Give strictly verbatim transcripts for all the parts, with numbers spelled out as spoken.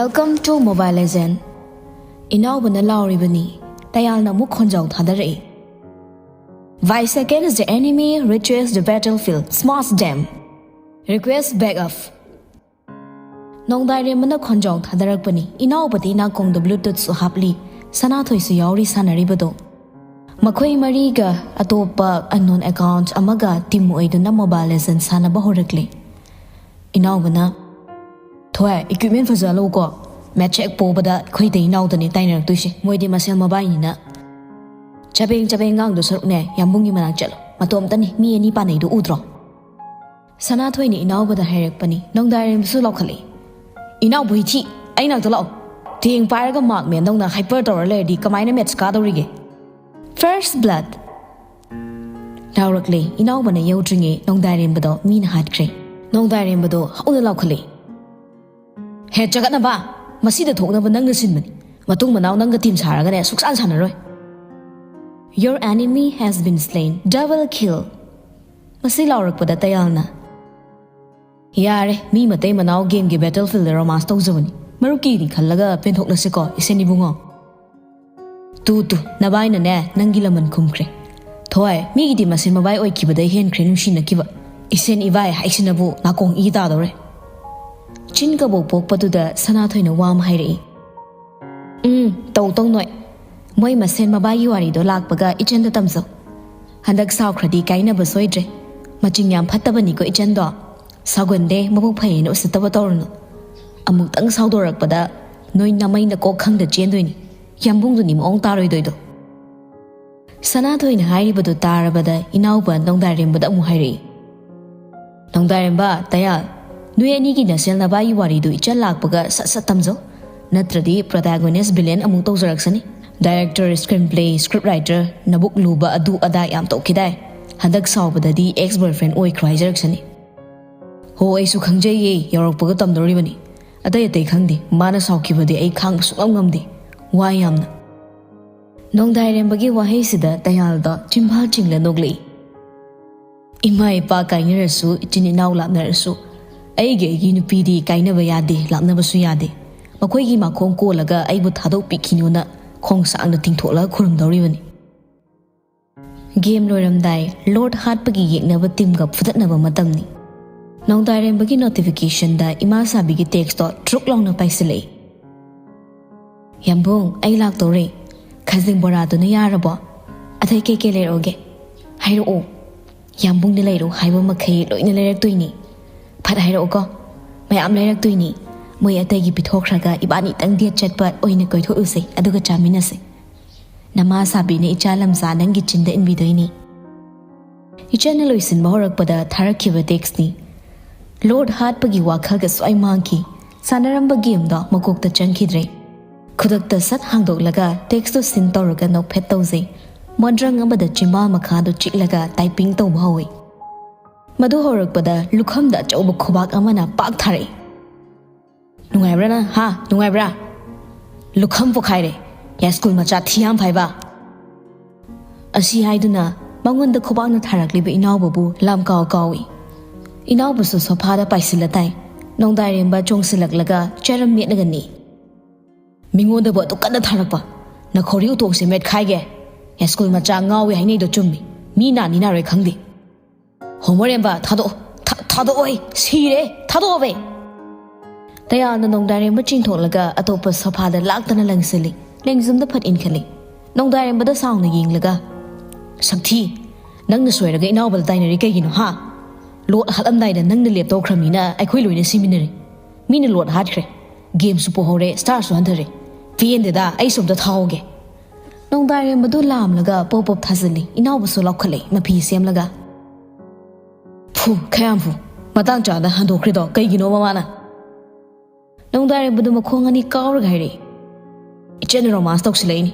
Welcome to Mobile Legend. ꯏꯅꯥꯎꯕꯅ ꯂꯥꯎꯔꯤꯕꯅꯤ꯫ ꯇꯌꯥꯜꯅ ꯑꯃꯨꯛ ꯈꯣꯟꯖꯥꯎ ꯊꯥꯗꯔꯛꯏ꯫ By seconds the enemy reaches the battlefield, smash them. Request backup. ꯅꯣꯡꯗꯥꯏꯔꯦꯝꯕꯅ ꯈꯣꯟꯖꯥꯎ ꯊꯥꯗꯔꯛꯄꯅꯤ꯫ ꯏꯅꯥꯎꯕꯗꯤ ꯅꯥꯀꯣꯡꯗ Bluetoothꯁꯨ happily. ꯁꯅꯥꯊꯣꯏꯁꯨ ꯌꯥꯎꯔꯤ ꯁꯥꯟꯅꯔꯤꯕꯗꯣ꯫ ꯃꯈꯣꯏ ꯃꯔꯤꯒ ꯑꯇꯣꯞꯄ unknown account ꯑꯃꯒ team ꯑꯣꯏꯗꯨꯅ Mobile Legend ꯁꯥꯟꯅꯕ ꯍꯧꯔꯛꯂꯦ꯫ ꯏꯅꯥꯎꯕꯅ, "ꯊꯣꯏ, equipment ꯐꯖꯍꯜꯂꯛꯎꯀꯣ꯫ Match ꯍꯦꯛ ꯄꯣꯕꯗ ꯑꯩꯈꯣꯏꯗ ꯏꯅꯥꯎꯗꯅꯦ ꯇꯥꯏꯅꯔꯛꯇꯣꯏꯁꯦ꯫ ꯃꯣꯏꯗꯤ ꯃꯁꯦꯜ ꯃꯕꯥꯏꯅꯤꯅ꯫ ꯆꯕꯦꯡ ꯆꯕꯦꯡ ꯉꯥꯡꯗꯣ ꯁꯔꯨꯛꯅꯦ, ꯌꯥꯝꯕꯨꯡꯒꯤ ꯃꯅꯥꯛ ꯆꯠꯂꯣ꯫ ꯃꯇꯣꯝꯇꯅꯤ, ꯃꯤ ꯑꯅꯤ ꯄꯥꯅꯩꯗꯣ ꯎꯗ꯭ꯔꯣ?" ꯁꯅꯥꯊꯣꯏꯅ ꯏꯅꯥꯎꯕꯗ ꯍꯥꯏꯔꯛꯄꯅꯤ꯫ ꯅꯣꯡꯗꯥꯏꯔꯦꯝꯕꯁꯨ ꯂꯥꯎꯈꯠꯂꯛꯏ꯫ "ꯏꯅꯥꯎꯕ ꯍꯤꯊꯤ, ꯑꯩ ꯅꯥꯛꯇ ꯂꯥꯛꯑꯣ꯫ ꯊꯦꯡ ꯄꯥꯏꯔꯒ Marksman ꯗꯧꯅ hyper ꯇꯧꯔ ꯂꯩꯔꯗꯤ ꯀꯃꯥꯏꯅ match ꯀꯥꯗꯧꯔꯤꯒꯦ?" First blood! ꯂꯥꯎꯔꯛꯂꯦ꯫ ꯏꯅꯥꯎꯕꯅ ꯌꯧꯗ꯭ꯔꯤꯉꯩ ꯅꯣꯡꯗꯥꯏꯔꯦꯝꯕꯗꯣ ꯃꯤꯅ ꯍꯥꯠꯈ꯭ꯔꯦ꯫ ꯅꯣꯡꯗꯥꯏꯔꯦꯝꯕꯗꯣ ꯍꯧꯅ ꯂꯥꯎꯈꯠꯂꯦ꯫ "ꯍꯦ, ꯆꯒꯠꯅꯕ! ꯃꯁꯤꯗ ꯊꯣꯛꯅꯕ ꯅꯪꯅ ꯁꯤꯟꯕꯅꯤ꯫ ꯃꯇꯨꯡ ꯃꯅꯥꯎ ꯅꯪꯒ team ꯁꯥꯔꯒꯅꯦ ꯁꯨꯛꯁꯥꯟ ꯁꯥꯟꯅꯔꯣꯏ꯫ Your enemy has been slain. Double kill!" ꯃꯁꯤ ꯂꯥꯎꯔꯛꯄꯗ ꯇꯌꯥꯜꯅ, "ꯌꯥꯔꯦ, ꯃꯤ ꯃꯇꯩ ꯃꯅꯥꯎ gameꯒꯤ battlefieldꯗ romance ꯇꯧꯖꯕꯅꯤ꯫ ꯃꯔꯨꯞꯀꯤꯅꯤ ꯈꯜꯂꯒ ꯄꯦꯟꯊꯣꯛꯅꯁꯤꯀꯣ, ꯏꯁꯦꯟ ꯏꯕꯨꯡꯉꯣ꯫ ꯇꯨ ꯇꯨ, ꯅꯕꯥꯏꯅꯅꯦ ꯅꯪꯒꯤ ꯂꯃꯟ ꯈꯨꯝꯈ꯭ꯔꯦ꯫ ꯊꯣꯏ, ꯃꯤꯒꯤꯗꯤ ꯃꯁꯦꯟ ꯃꯕꯥꯏ ꯑꯣꯏꯈꯤꯕꯗꯩ ꯍꯦꯟꯈ꯭ꯔꯦ ꯅꯨꯡꯁꯤꯅꯈꯤꯕ꯫ ꯏꯁꯦꯟ ꯏꯕꯥꯏ ꯍꯥꯏꯁꯤꯅꯕꯨ ꯅꯥꯀꯣꯡ ꯏ ꯇꯥꯗꯧꯔꯦ꯫" ꯆꯤꯟ ꯀꯕꯣꯛ ꯄꯣꯛꯄꯗꯨꯗ ꯁꯅꯥꯊꯣꯏꯅ ꯋꯥ ꯑꯃ ꯍꯥꯏꯔꯛꯏ꯫ "ꯎꯝ, ꯇꯧ ꯇꯧ ꯅꯣꯏ꯫ ꯃꯣꯏ ꯃꯁꯦꯟ ꯃꯕꯥꯏꯒꯤ ꯋꯥꯔꯤꯗꯣ ꯂꯥꯛꯄꯒ ꯏꯆꯟꯗ ꯇꯝꯖꯧ꯫ ꯍꯟꯗꯛ ꯁꯥꯎꯈ꯭ꯔꯗꯤ ꯀꯥꯏꯅꯕ ꯁꯣꯏꯗ꯭ꯔꯦ꯫ ꯃꯆꯤꯡ ꯌꯥꯝ ꯐꯠꯇꯕꯅꯤꯀꯣ ꯏꯆꯟꯗꯣ꯫ ꯁꯥꯎꯒꯟꯗꯦ, ꯃꯕꯨꯛ ꯐꯩꯌꯦꯅ ꯎꯁꯤꯠꯇꯕ ꯇꯧꯔꯨꯅꯨ꯫ ꯑꯃꯨꯛꯇꯪ ꯁꯥꯎꯗꯣꯔꯛꯄꯗ ꯅꯣꯏ ꯅꯃꯩ ꯅꯀꯣꯛ ꯈꯪꯗ ꯆꯦꯟꯗꯣꯏꯅꯤ꯫ ꯌꯥꯝꯕꯨꯡꯗꯨꯅꯤ ꯃꯑꯣꯡ ꯇꯥꯔꯣꯏꯗꯣꯏꯗꯣ꯫" ꯁꯅꯥꯊꯣꯏꯅ ꯍꯥꯏꯔꯤꯕꯗꯨ ꯇꯥꯔꯕꯗ ꯏꯅꯥꯎꯕ ꯅꯣꯡꯗꯥꯏꯔꯦꯝꯕꯗ ꯑꯃꯨꯛ ꯍꯥꯏꯔꯛꯏ꯫ "ꯅꯣꯡꯗꯥꯏꯔꯦꯝꯕ, ꯇꯌꯥꯜ, ꯅꯣꯏ ꯑꯅꯤꯒꯤ ꯅꯁꯦꯜ ꯅꯕꯥꯏꯒꯤ ꯋꯥꯔꯤꯗꯨ ꯏꯆꯟ ꯂꯥꯛꯄꯒ ꯁꯠ ꯁꯠ ꯇꯝꯖꯧ꯫ ꯅꯠꯇ꯭ꯔꯗꯤ protagonist villain ꯑꯃꯨꯛ ꯇꯧꯖꯔꯛꯁꯅꯤ꯫ Director, screenplay, script writer, ꯅꯕꯨꯛ ꯂꯨꯕ ꯑꯗꯨ ꯑꯗꯥ ꯌꯥꯝ ꯇꯧꯈꯤꯗꯥꯏ꯫ ꯍꯟꯗꯛ ꯁꯥꯎꯕꯗꯗꯤ ex boyfriend ꯑꯣꯏꯈ꯭ꯔꯣ ꯍꯥꯏꯖꯔꯛꯁꯅꯤ꯫" "ꯍꯣ, ꯑꯩꯁꯨ ꯈꯪꯖꯩꯌꯦ, ꯌꯧꯔꯛꯄꯒ ꯇꯝꯗꯧꯔꯤꯕꯅꯤ꯫ ꯑꯇꯩ ꯑꯇꯩ ꯈꯪꯗꯦ, ꯃꯥꯅ ꯁꯥꯎꯈꯤꯕꯗꯤ ꯑꯩ ꯈꯥꯡꯕ ꯁꯨꯡꯉꯝ ꯉꯝꯗꯦ꯫ ꯋꯥꯏ ꯌꯥꯝꯅ꯫" ꯅꯣꯡꯗꯥꯏꯔꯦꯝꯕꯒꯤ ꯋꯥꯍꯩꯁꯤꯗ ꯇꯌꯥꯜꯗꯣ ꯆꯤꯝꯐꯥꯜ ꯆꯤꯡꯂ ꯅꯣꯛꯂꯛꯏ꯫ "ꯏꯃꯥ ꯏꯄꯥ ꯀꯥꯏꯅꯔꯁꯨ, ꯏꯆꯤꯟ ꯏꯅꯥꯎ ꯂꯥꯞꯅꯔꯁꯨ, ꯑꯩꯒꯤ ꯑꯩꯒꯤ ꯅꯨꯄꯤꯗꯤ ꯀꯥꯏꯅꯕ ꯌꯥꯗꯦ, ꯂꯥꯞꯅꯕꯁꯨ ꯌꯥꯗꯦ꯫ ꯃꯈꯣꯏꯒꯤ ꯃꯈꯣꯡ ꯀꯣꯜꯂꯒ ꯑꯩꯕꯨ ꯊꯥꯗꯣꯛꯄꯤꯈꯤꯅꯨꯅ ꯈꯣꯡ ꯁꯥꯡꯅ ꯇꯤꯡꯊꯣꯛꯂꯒ ꯈꯨꯔꯨꯝꯗꯧꯔꯤꯕꯅꯤ꯫ ꯒꯦꯝ ꯂꯣꯏꯔꯝꯗꯥꯏ, ꯂꯣꯔꯗ ꯍꯥꯠꯄꯒꯤ ꯌꯦꯛꯅꯕ ꯇꯤꯝꯒ ꯐꯨꯗꯠꯅꯕ ꯃꯇꯝꯅꯤ꯫ ꯅꯣꯡꯗꯥꯏꯔꯦꯝꯕꯒꯤ ꯅꯣꯇꯤꯐꯤꯀꯦꯁꯟꯗ ꯏꯃꯥ ꯁꯥꯕꯤꯒꯤ ꯇꯦꯛꯁꯇꯣ ꯇ꯭ꯔꯨꯛ ꯂꯥꯎꯅ ꯄꯥꯏꯁꯤꯜꯂꯛꯏ꯫ "ꯌꯥꯝꯕꯨꯡ, ꯑꯩ ꯂꯥꯛꯇꯧꯔꯦ꯫ ꯈꯥꯖꯤꯡ ꯕꯣꯔꯥꯗꯨꯅ ꯌꯥꯔꯕꯣ? ꯑꯇꯩ ꯀꯩꯀꯩ ꯂꯩꯔꯛꯑꯣꯒꯦ? ꯍꯥꯏꯔꯛꯑꯣ꯫ ꯌꯥꯝꯕꯨꯡꯅ ꯂꯩꯔꯛꯑꯣ ꯍꯥꯏꯕ ꯃꯈꯩ ꯂꯣꯏꯅ ꯂꯩꯔꯛꯇꯣꯏꯅꯤ꯫ ꯐꯠ ꯍꯥꯏꯔꯛꯑꯣꯀꯣ꯫ ꯃꯌꯥꯝ ꯂꯩꯔꯛꯇꯣꯏꯅꯤ꯫ ꯃꯣꯏ ꯑꯇꯩꯒꯤ ꯄꯤꯊꯣꯛꯈ꯭ꯔꯒ ꯏꯕꯥꯅꯤꯇꯪ ꯗꯦꯠ ꯆꯠꯄ ꯑꯣꯏꯅ ꯀꯣꯏꯊꯣꯛꯎꯁꯦ, ꯑꯗꯨꯒ ꯆꯥꯃꯤꯟꯅꯁꯦ꯫ ꯅꯃꯥ ꯁꯥꯕꯤꯅ ꯏꯆꯥ ꯂꯝꯖꯥ ꯅꯪꯒꯤ ꯆꯤꯟꯗ ꯏꯟꯕꯤꯗꯣꯏꯅꯤ"꯫ ꯏꯆꯟꯅ ꯂꯣꯏꯁꯤꯟꯕ ꯍꯧꯔꯛꯄꯗ ꯊꯥꯔꯛꯈꯤꯕ ꯇꯦꯛꯁꯅꯤ꯫ ꯂꯣꯔꯗ ꯍꯥꯠꯄꯒꯤ ꯋꯥꯈꯜꯒ ꯁ꯭ꯋꯥꯏ ꯃꯥꯡꯈꯤ꯫ ꯁꯥꯟꯅꯔꯝꯕ ꯒꯦꯝꯗꯣ ꯃꯀꯣꯛꯇ ꯆꯪꯈꯤꯗ꯭ꯔꯦ꯫ ꯈꯨꯗꯛꯇ ꯁꯠ ꯍꯥꯡꯗꯣꯛꯂꯒ ꯇꯦꯛꯁꯇꯨ ꯁꯤꯟ ꯇꯧꯔꯒ ꯅꯣꯛꯐꯦꯠ ꯇꯧꯖꯩ꯫ ꯃꯣꯟꯗ꯭ꯔꯪ ꯑꯃꯗ ꯆꯤꯝꯕꯥꯜ ꯃꯈꯥꯗꯨ ꯆꯤꯛꯂꯒ ꯇꯥꯏꯄꯤꯡ ꯇꯧꯕ ꯍꯧꯏ꯫ ꯃꯗꯨ ꯍꯧꯔꯛꯄꯗ ꯂꯨꯈꯝꯗ ꯑꯆꯧꯕ ꯈꯨꯕꯥꯛ ꯑꯃꯅ ꯄꯥꯛ ꯊꯥꯔꯛꯏ꯫ "ꯅꯨꯡꯉꯥꯏꯕ꯭ꯔꯥ ꯅꯪ, ꯍꯥ? ꯅꯨꯡꯉꯥꯏꯕ꯭ꯔꯥ? ꯂꯨꯈꯝ ꯄꯣꯛꯈꯥꯏꯔꯦ, ꯌꯥꯏꯁ꯭ꯀꯨꯜ ꯃꯆꯥ ꯊꯤ ꯌꯥꯝ ꯐꯥꯏꯕ!" ꯑꯁꯤ ꯍꯥꯏꯗꯨꯅ ꯃꯉꯣꯟꯗ ꯈꯨꯕꯥꯛꯅ ꯊꯥꯔꯛꯂꯤꯕ ꯏꯅꯥꯎꯕꯕꯨ ꯂꯥꯝ ꯀꯥꯎ ꯀꯥꯎꯏ꯫ ꯏꯅꯥꯎꯕꯁꯨ ꯁꯣꯐꯥꯗ ꯄꯥꯏꯁꯤꯜꯂ ꯇꯥꯏ꯫ ꯅꯣꯡꯗꯥꯏꯔꯦꯝꯕ ꯆꯣꯡꯁꯤꯜꯂꯛꯂꯒ ꯆꯔꯝ ꯃꯦꯠꯂꯒꯅꯤ꯫ "ꯃꯤꯉꯣꯟꯗꯕꯨ ꯑꯗꯨꯛ ꯀꯟꯅ ꯊꯥꯔꯛꯄ? ꯅꯈꯧꯔꯤ ꯎꯇꯣꯡꯁꯦ ꯃꯦꯠꯈꯥꯏꯒꯦ꯫ ꯌꯥꯏꯁ꯭ꯀꯨꯜ ꯃꯆꯥ ꯉꯥꯎꯏ ꯍꯥꯏꯅꯩꯗꯣ ꯆꯨꯝꯃꯤ꯫ ꯃꯤ ꯅꯥꯅꯤ ꯅꯥꯔꯣꯏ ꯈꯪꯗꯦ꯫ ꯍꯣꯃꯣꯔꯦꯝꯕ, ꯊꯥꯗꯣꯛꯑꯣ꯫ ꯊꯥ-, ꯊꯥꯗꯣꯛꯑꯣ ꯑꯩ꯫ ꯁꯤꯔꯦ꯫ ꯊꯥꯗꯣꯛꯑꯣꯕ ꯑꯩ!" ꯗꯌꯥꯜꯅ ꯅꯣꯡꯗꯥꯏꯔꯦꯝꯕ ꯆꯤꯡꯊꯣꯛꯂꯒ ꯑꯇꯣꯞꯄ ꯁꯣꯐꯥꯗ ꯂꯥꯛꯇꯅ ꯂꯪꯁꯤꯜꯂꯤ꯫ ꯂꯦꯡꯖꯨꯝꯗ ꯐꯠ ꯏꯟꯈꯠꯂꯤ꯫ ꯅꯣꯡꯗꯥꯏꯔꯦꯝꯕꯗ ꯁꯥꯎꯅ ꯌꯦꯡꯂꯒ, "ꯁꯛꯊꯤ, ꯅꯪꯅ ꯁꯣꯏꯔꯒ ꯏꯅꯥꯎꯕꯗ ꯇꯥꯏꯅꯔꯤ ꯀꯩꯒꯤꯅꯣ, ꯍꯥ? ꯂꯣꯠ ꯍꯥꯠꯂꯝꯗꯥꯏꯗ ꯅꯪꯅ ꯂꯦꯞꯇꯧꯈ꯭ꯔꯃꯤꯅ ꯑꯩꯈꯣꯏ ꯂꯣꯏꯅ ꯁꯤꯃꯤꯟꯅꯔꯦ꯫ ꯃꯤꯅ ꯂꯣꯠ ꯍꯥꯠꯈ꯭ꯔꯦ꯫ ꯒꯦꯝꯁꯨ ꯄꯣꯍꯧꯔꯦ, ꯁ꯭ꯇꯥꯔꯁꯨ ꯍꯟꯊꯔꯦ꯫ ꯄꯦꯟꯗꯦꯗ, ꯑꯩꯁꯨ ꯑꯝꯇ ꯊꯥꯍꯧꯒꯦ"꯫ ꯅꯣꯡꯗꯥꯏꯔꯦꯝꯕꯗꯨ ꯂꯥꯝꯂꯒ ꯄꯣꯞ ꯄꯣꯞ ꯊꯥꯖꯤꯜꯂꯤ꯫ ꯏꯅꯥꯎꯕꯁꯨ ꯂꯥꯎꯈꯠꯂꯛꯏ, ꯃꯐꯤ ꯁꯦꯝꯂꯒ꯫ "ꯐꯨ, ꯈꯌꯥꯝ ꯐꯨ꯫ ꯃꯇꯥꯡ ꯆꯥꯗ ꯍꯟꯗꯣꯛꯈ꯭ꯔꯤꯗꯣ ꯀꯩꯒꯤꯅꯣꯕ ꯃꯥꯅ?" ꯅꯣꯡꯗꯥꯏꯔꯦꯝꯕꯗꯨ ꯃꯈꯣꯡ ꯑꯅꯤ ꯀꯥꯎꯔꯒ ꯍꯥꯏꯔꯛꯏ꯫ "ꯏꯆꯦꯅ ꯔꯣꯃꯥꯟꯁ ꯇꯧꯁꯤꯜꯂꯛꯏꯅꯤ꯫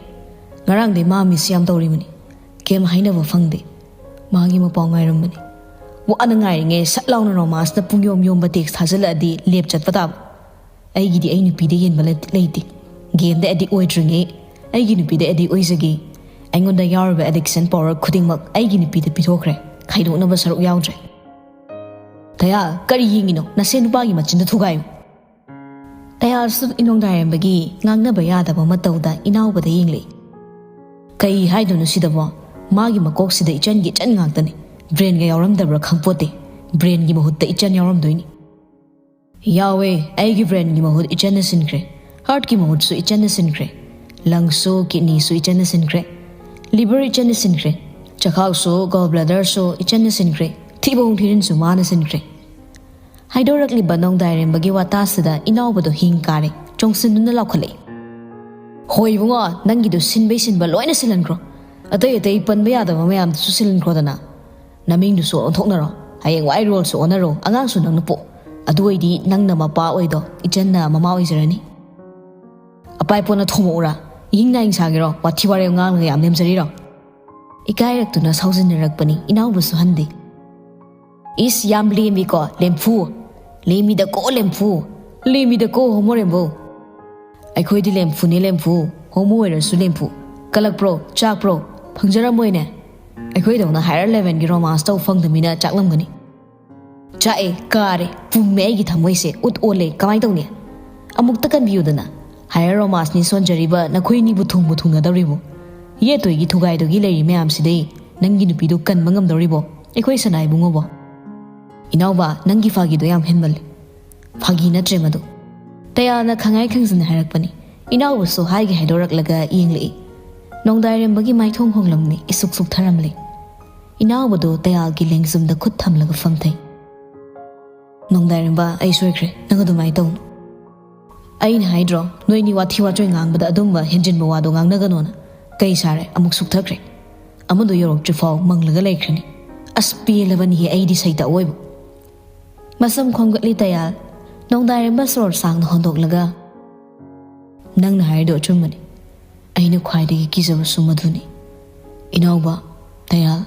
ꯉꯔꯥꯡꯗꯩ ꯃꯥ ꯃꯤꯁ ꯌꯥꯝ ꯇꯧꯔꯤꯕꯅꯤ꯫ ꯀꯩꯝ ꯍꯥꯏꯅꯕ ꯐꯪꯗꯦ꯫ ꯃꯥꯒꯤ ꯃꯄꯥꯎ ꯉꯥꯏꯔꯝꯕꯅꯤ꯫ ꯋꯥꯅ ꯉꯥꯏꯔꯤꯉꯩ ꯁꯠ ꯂꯥꯎꯅ ꯔꯣꯃꯥꯟꯁꯅ ꯄꯨꯡꯌꯣꯝ ꯌꯣꯝꯕ ꯇꯦꯛꯁ ꯊꯥꯖꯤꯜꯂꯛꯑꯗꯤ ꯂꯦꯞ ꯆꯠꯄ ꯇꯥꯕ꯫ ꯑꯩꯒꯤꯗꯤ ꯑꯩ ꯅꯨꯄꯤꯗ ꯍꯦꯟꯕ ꯂꯩ-, ꯂꯩꯇꯦ꯫ ꯒꯦꯝꯗ ꯑꯦꯗꯤꯛ ꯑꯣꯏꯗ꯭ꯔꯤꯉꯩ ꯑꯩꯒꯤ ꯅꯨꯄꯤꯗ ꯑꯦꯗꯤꯛ ꯑꯣꯏꯖꯒꯦ꯫ ꯑꯩꯉꯣꯟꯗ ꯌꯥꯎꯔꯤꯕ ꯑꯦꯗꯤꯛꯁꯟ ꯄꯥꯋꯔ ꯈꯨꯗꯤꯡꯃꯛ ꯑꯩꯒꯤ ꯅꯨꯄꯤꯗ ꯄꯤꯊꯣꯛꯈ꯭ꯔꯦ꯫ ꯈꯥꯏꯗꯣꯛꯅꯕ ꯁꯔꯨꯛ ꯌꯥꯎꯗ꯭ꯔꯦ"꯫ "ꯗꯌꯥꯜ, ꯀꯔꯤ ꯌꯦꯡꯉꯤꯅꯣ? ꯅꯁꯦꯟ ꯅꯨꯄꯥꯒꯤ ꯃꯆꯤꯟꯗ ꯊꯨꯒꯥꯏꯌꯨ"꯫ ꯇꯌꯥꯜꯁꯨ ꯅꯣꯡꯗꯥꯏꯔꯦꯝꯕꯒꯤ ꯉꯥꯡꯅꯕ ꯌꯥꯗꯕ ꯃꯇꯧꯗ ꯏꯅꯥꯎꯕꯗ ꯌꯦꯡꯂꯛꯏ꯫ "ꯀꯩ ꯍꯥꯏꯗꯣꯏꯅꯣ ꯁꯤꯗꯕꯣ? ꯃꯥꯒꯤ ꯃꯀꯣꯛꯁꯤꯗ ꯏꯆꯟꯒꯤ ꯏꯆꯟ ꯉꯥꯛꯇꯅꯤ꯫ ꯕ꯭ꯔꯦꯟꯒ ꯌꯥꯎꯔꯝꯗꯕ꯭ꯔꯥ ꯈꯪꯄꯣꯠꯇꯦ꯫ ꯕ꯭ꯔꯦꯟꯒꯤ ꯃꯍꯨꯠꯇ ꯏꯆꯟ ꯌꯥꯎꯔꯝꯗꯣꯏꯅꯤ꯫" "ꯌꯥꯎꯋꯦ, ꯑꯩꯒꯤ ꯕ꯭ꯔꯦꯟꯒꯤ ꯃꯍꯨꯠ ꯏꯆꯟꯅ ꯁꯤꯟꯈ꯭ꯔꯦ꯫ ꯍꯥꯔꯠꯀꯤ ꯃꯍꯨꯠꯁꯨ ꯏꯆꯟꯅ ꯁꯤꯟꯈ꯭ꯔꯦ꯫ ꯂꯪꯁꯁꯨ ꯀꯤꯠꯅꯤꯁꯨ ꯏꯆꯟꯅ ꯁꯤꯟꯈ꯭ꯔꯦ꯫ ꯂꯤꯚꯔ ꯏꯆꯟꯅ ꯁꯤꯟꯈ꯭ꯔꯦ꯫ ꯆꯈꯥꯎꯁꯨ, ꯒꯣꯜ ꯕ꯭ꯂꯦꯗꯔꯁꯨ ꯏꯆꯟꯅ ꯁꯤꯟꯈ꯭ꯔꯦ꯫ ꯊꯤꯕꯣꯡ ꯊꯤꯔꯤꯟꯁꯨ ꯃꯥꯅ ꯁꯤꯟꯈ꯭ꯔꯦ꯫" ꯍꯥꯏꯗꯣꯔꯛꯂꯤꯕ ꯅꯣꯡꯗꯥꯏꯔꯦꯝꯕꯒꯤ ꯋꯥꯇꯥꯁꯤꯗ ꯏꯅꯥꯎꯕꯗꯣ ꯍꯤꯡ ꯀꯥꯔꯦ, ꯆꯣꯡꯁꯤꯟꯗꯨꯅ ꯂꯥꯎꯈꯠꯂꯛꯏ꯫ "ꯍꯣꯏ ꯏꯕꯨꯡꯉꯣ, ꯅꯪꯒꯤꯗꯣ ꯁꯤꯟꯕꯩ ꯁꯤꯟꯕ ꯂꯣꯏꯅ ꯁꯤꯜꯍꯟꯈ꯭ꯔꯣ꯫ ꯑꯇꯩ ꯑꯇꯩ ꯄꯟꯕ ꯌꯥꯗꯕ ꯃꯌꯥꯝꯗꯨꯁꯨ ꯁꯤꯜꯍꯟꯈ꯭ꯔꯣꯗꯅ꯫ ꯅꯃꯤꯡꯗꯨꯁꯨ ꯑꯣꯟꯊꯣꯛꯅꯔꯣ꯫ ꯍꯌꯦꯡꯋꯥꯏ ꯔꯣꯜꯁꯨ ꯑꯣꯟꯅꯔꯣ, ꯑꯉꯥꯡꯁꯨ ꯅꯪꯅ ꯄꯣꯛ꯫ ꯑꯗꯨ ꯑꯣꯏꯗꯤ ꯅꯪꯅ ꯃꯄꯥ ꯑꯣꯏꯗꯣ, ꯏꯆꯟꯅ ꯃꯃꯥ ꯑꯣꯏꯖꯔꯅꯤ꯫" "ꯑꯄꯥꯏ ꯄꯣꯟꯅ ꯊꯣꯝꯃꯛꯎꯔꯥ? ꯏꯍꯤꯡ ꯅꯥꯍꯤꯡ ꯁꯥꯒꯦꯔꯣ? ꯋꯥꯊꯤ ꯋꯥꯔꯦꯝ ꯉꯥꯡꯂꯒ ꯌꯥꯝ ꯂꯦꯝꯖꯔꯤꯔꯣ?" ꯏꯀꯥꯏꯔꯛꯇꯨꯅ ꯁꯥꯎꯖꯤꯟꯅꯔꯛꯄꯅꯤ, ꯏꯅꯥꯎꯕꯁꯨ ꯍꯟꯗꯦ꯫ "ꯏꯁ, ꯌꯥꯝ ꯂꯦꯝꯃꯤꯀꯣ, ꯂꯦꯝꯐꯨ꯫ ꯂꯦꯝꯃꯤꯗꯀꯣ, ꯂꯦꯝꯐꯨ꯫ ꯂꯦꯝꯃꯤꯗꯀꯣ, ꯍꯣꯃꯣ ꯔꯦꯝꯕꯣ꯫ ꯑꯩꯈꯣꯏꯗꯤ ꯂꯦꯝꯐꯨꯅꯦ, ꯂꯦꯝꯐꯨ꯫ ꯍꯣꯃꯣ ꯑꯣꯏꯔꯁꯨ ꯂꯦꯝꯐꯨ꯫ ꯀꯂꯛꯄ꯭ꯔꯣ? ꯆꯥꯛꯄ꯭ꯔꯣ? ꯐꯪꯖꯔꯝꯃꯣꯏꯅꯦ꯫ ꯑꯩꯈꯣꯏꯗꯧꯅ ꯍꯥꯏꯌꯔ ꯂꯦꯚꯦꯜꯒꯤ ꯔꯣꯃꯥꯟꯁ ꯇꯧ ꯐꯪꯗꯃꯤꯅ ꯆꯥꯛꯂꯝꯒꯅꯤ꯫" "ꯆꯥꯛꯑꯦ, ꯀꯥꯔꯦ, ꯄꯨꯝꯃꯦ ꯑꯩꯒꯤ ꯊꯃꯣꯏꯁꯦ, ꯎꯠ ꯑꯣꯜꯂꯦ, ꯀꯃꯥꯏ ꯇꯧꯅꯤ? ꯑꯃꯨꯛꯇ ꯀꯟꯕꯤꯌꯨꯗꯅ꯫ ꯍꯥꯏꯌꯔ ꯔꯣꯃꯥꯟꯁꯅꯤ ꯁꯣꯟꯖꯔꯤꯕ ꯅꯈꯣꯏꯅꯤꯕꯨ ꯊꯨꯡꯕꯨ ꯊꯨꯡꯅꯗꯧꯔꯤꯕꯣ? ꯌꯦꯠꯇꯣꯏꯒꯤ ꯊꯨꯒꯥꯏꯗꯣꯏꯒꯤ ꯂꯩꯔꯤ ꯃꯌꯥꯝꯁꯤꯗꯩ ꯅꯪꯒꯤ ꯅꯨꯄꯤꯗꯨ ꯀꯟꯕ ꯉꯝꯗꯧꯔꯤꯕꯣ, ꯑꯩꯈꯣꯏ ꯁꯅꯥ ꯏꯕꯨꯡꯉꯣꯕꯣ?" "ꯏꯅꯥꯎꯕ, ꯅꯪꯒꯤ ꯐꯥꯒꯤꯗꯣ ꯌꯥꯝ ꯍꯦꯟꯃꯜꯂꯦ꯫ ꯐꯥꯒꯤ ꯅꯠꯇ꯭ꯔꯦ ꯃꯗꯨ꯫" ꯇꯌꯥꯜꯅ ꯈꯪꯉꯥꯏ ꯈꯪꯖꯤꯟ ꯍꯥꯏꯔꯛꯄꯅꯤ꯫ ꯏꯅꯥꯎꯕꯁꯨ ꯍꯥꯏꯒꯦ ꯍꯥꯏꯗꯣꯔꯛꯂꯒ ꯌꯦꯡꯂꯛꯏ꯫ ꯅꯣꯡꯗꯥꯏꯔꯦꯝꯕꯒꯤ ꯃꯥꯏꯊꯣꯡ ꯍꯣꯡꯂꯝꯂꯦ, ꯏꯁꯨꯛ ꯁꯨꯛꯊꯔꯝꯂꯦ꯫ ꯏꯅꯥꯎꯕꯗꯨ ꯇꯌꯥꯜꯒꯤ ꯂꯦꯡꯖꯨꯝꯗ ꯈꯨꯠ ꯊꯝꯂꯒ ꯐꯝꯊꯩ꯫ "ꯅꯣꯡꯗꯥꯏꯔꯦꯝꯕ, ꯑꯩ ꯁꯣꯏꯈ꯭ꯔꯦ, ꯅꯪ ꯑꯗꯨꯃꯥꯏꯅ ꯇꯧꯅꯨ꯫ ꯑꯩꯅ ꯍꯥꯏꯗ꯭ꯔꯣ, ꯅꯣꯏꯅꯤ ꯋꯥꯊꯤ ꯋꯥꯆꯣꯏ ꯉꯥꯡꯕꯗ ꯑꯗꯨꯝꯕ ꯍꯦꯟꯖꯤꯟꯕ ꯋꯥꯗꯣ ꯉꯥꯡꯅꯒꯅꯣꯅ? ꯀꯩ ꯁꯥꯔꯦ, ꯑꯃꯨꯛ ꯁꯨꯛꯊꯈ꯭ꯔꯦ꯫ ꯑꯃꯗꯣ ꯌꯧꯔꯛꯇ꯭ꯔꯤꯐꯥꯎ ꯃꯪꯂꯒ ꯂꯩꯈ꯭ꯔꯅꯤ꯫ ꯑꯁ, ꯄꯦꯜꯂꯕꯅꯤꯍꯦ ꯑꯩꯗꯤ ꯁꯩꯇ ꯑꯋꯣꯏꯕ꯫" ꯃꯁꯝ ꯈꯣꯝꯒꯠꯂꯤ ꯇꯌꯥꯜ꯫ ꯅꯣꯡꯗꯥꯏꯔꯦꯝꯕ ꯁꯣꯔ ꯁꯥꯡꯅ ꯍꯣꯟꯗꯣꯛꯂꯒ, "ꯅꯪꯅ ꯍꯥꯏꯔꯤꯗꯣ ꯑꯆꯨꯝꯕꯅꯤ꯫ ꯑꯩꯅ ꯈ꯭ꯋꯥꯏꯗꯒꯤ ꯀꯤꯖꯕꯁꯨ ꯃꯗꯨꯅꯤ꯫ ꯏꯅꯥꯎꯕ, ꯇꯌꯥꯜ,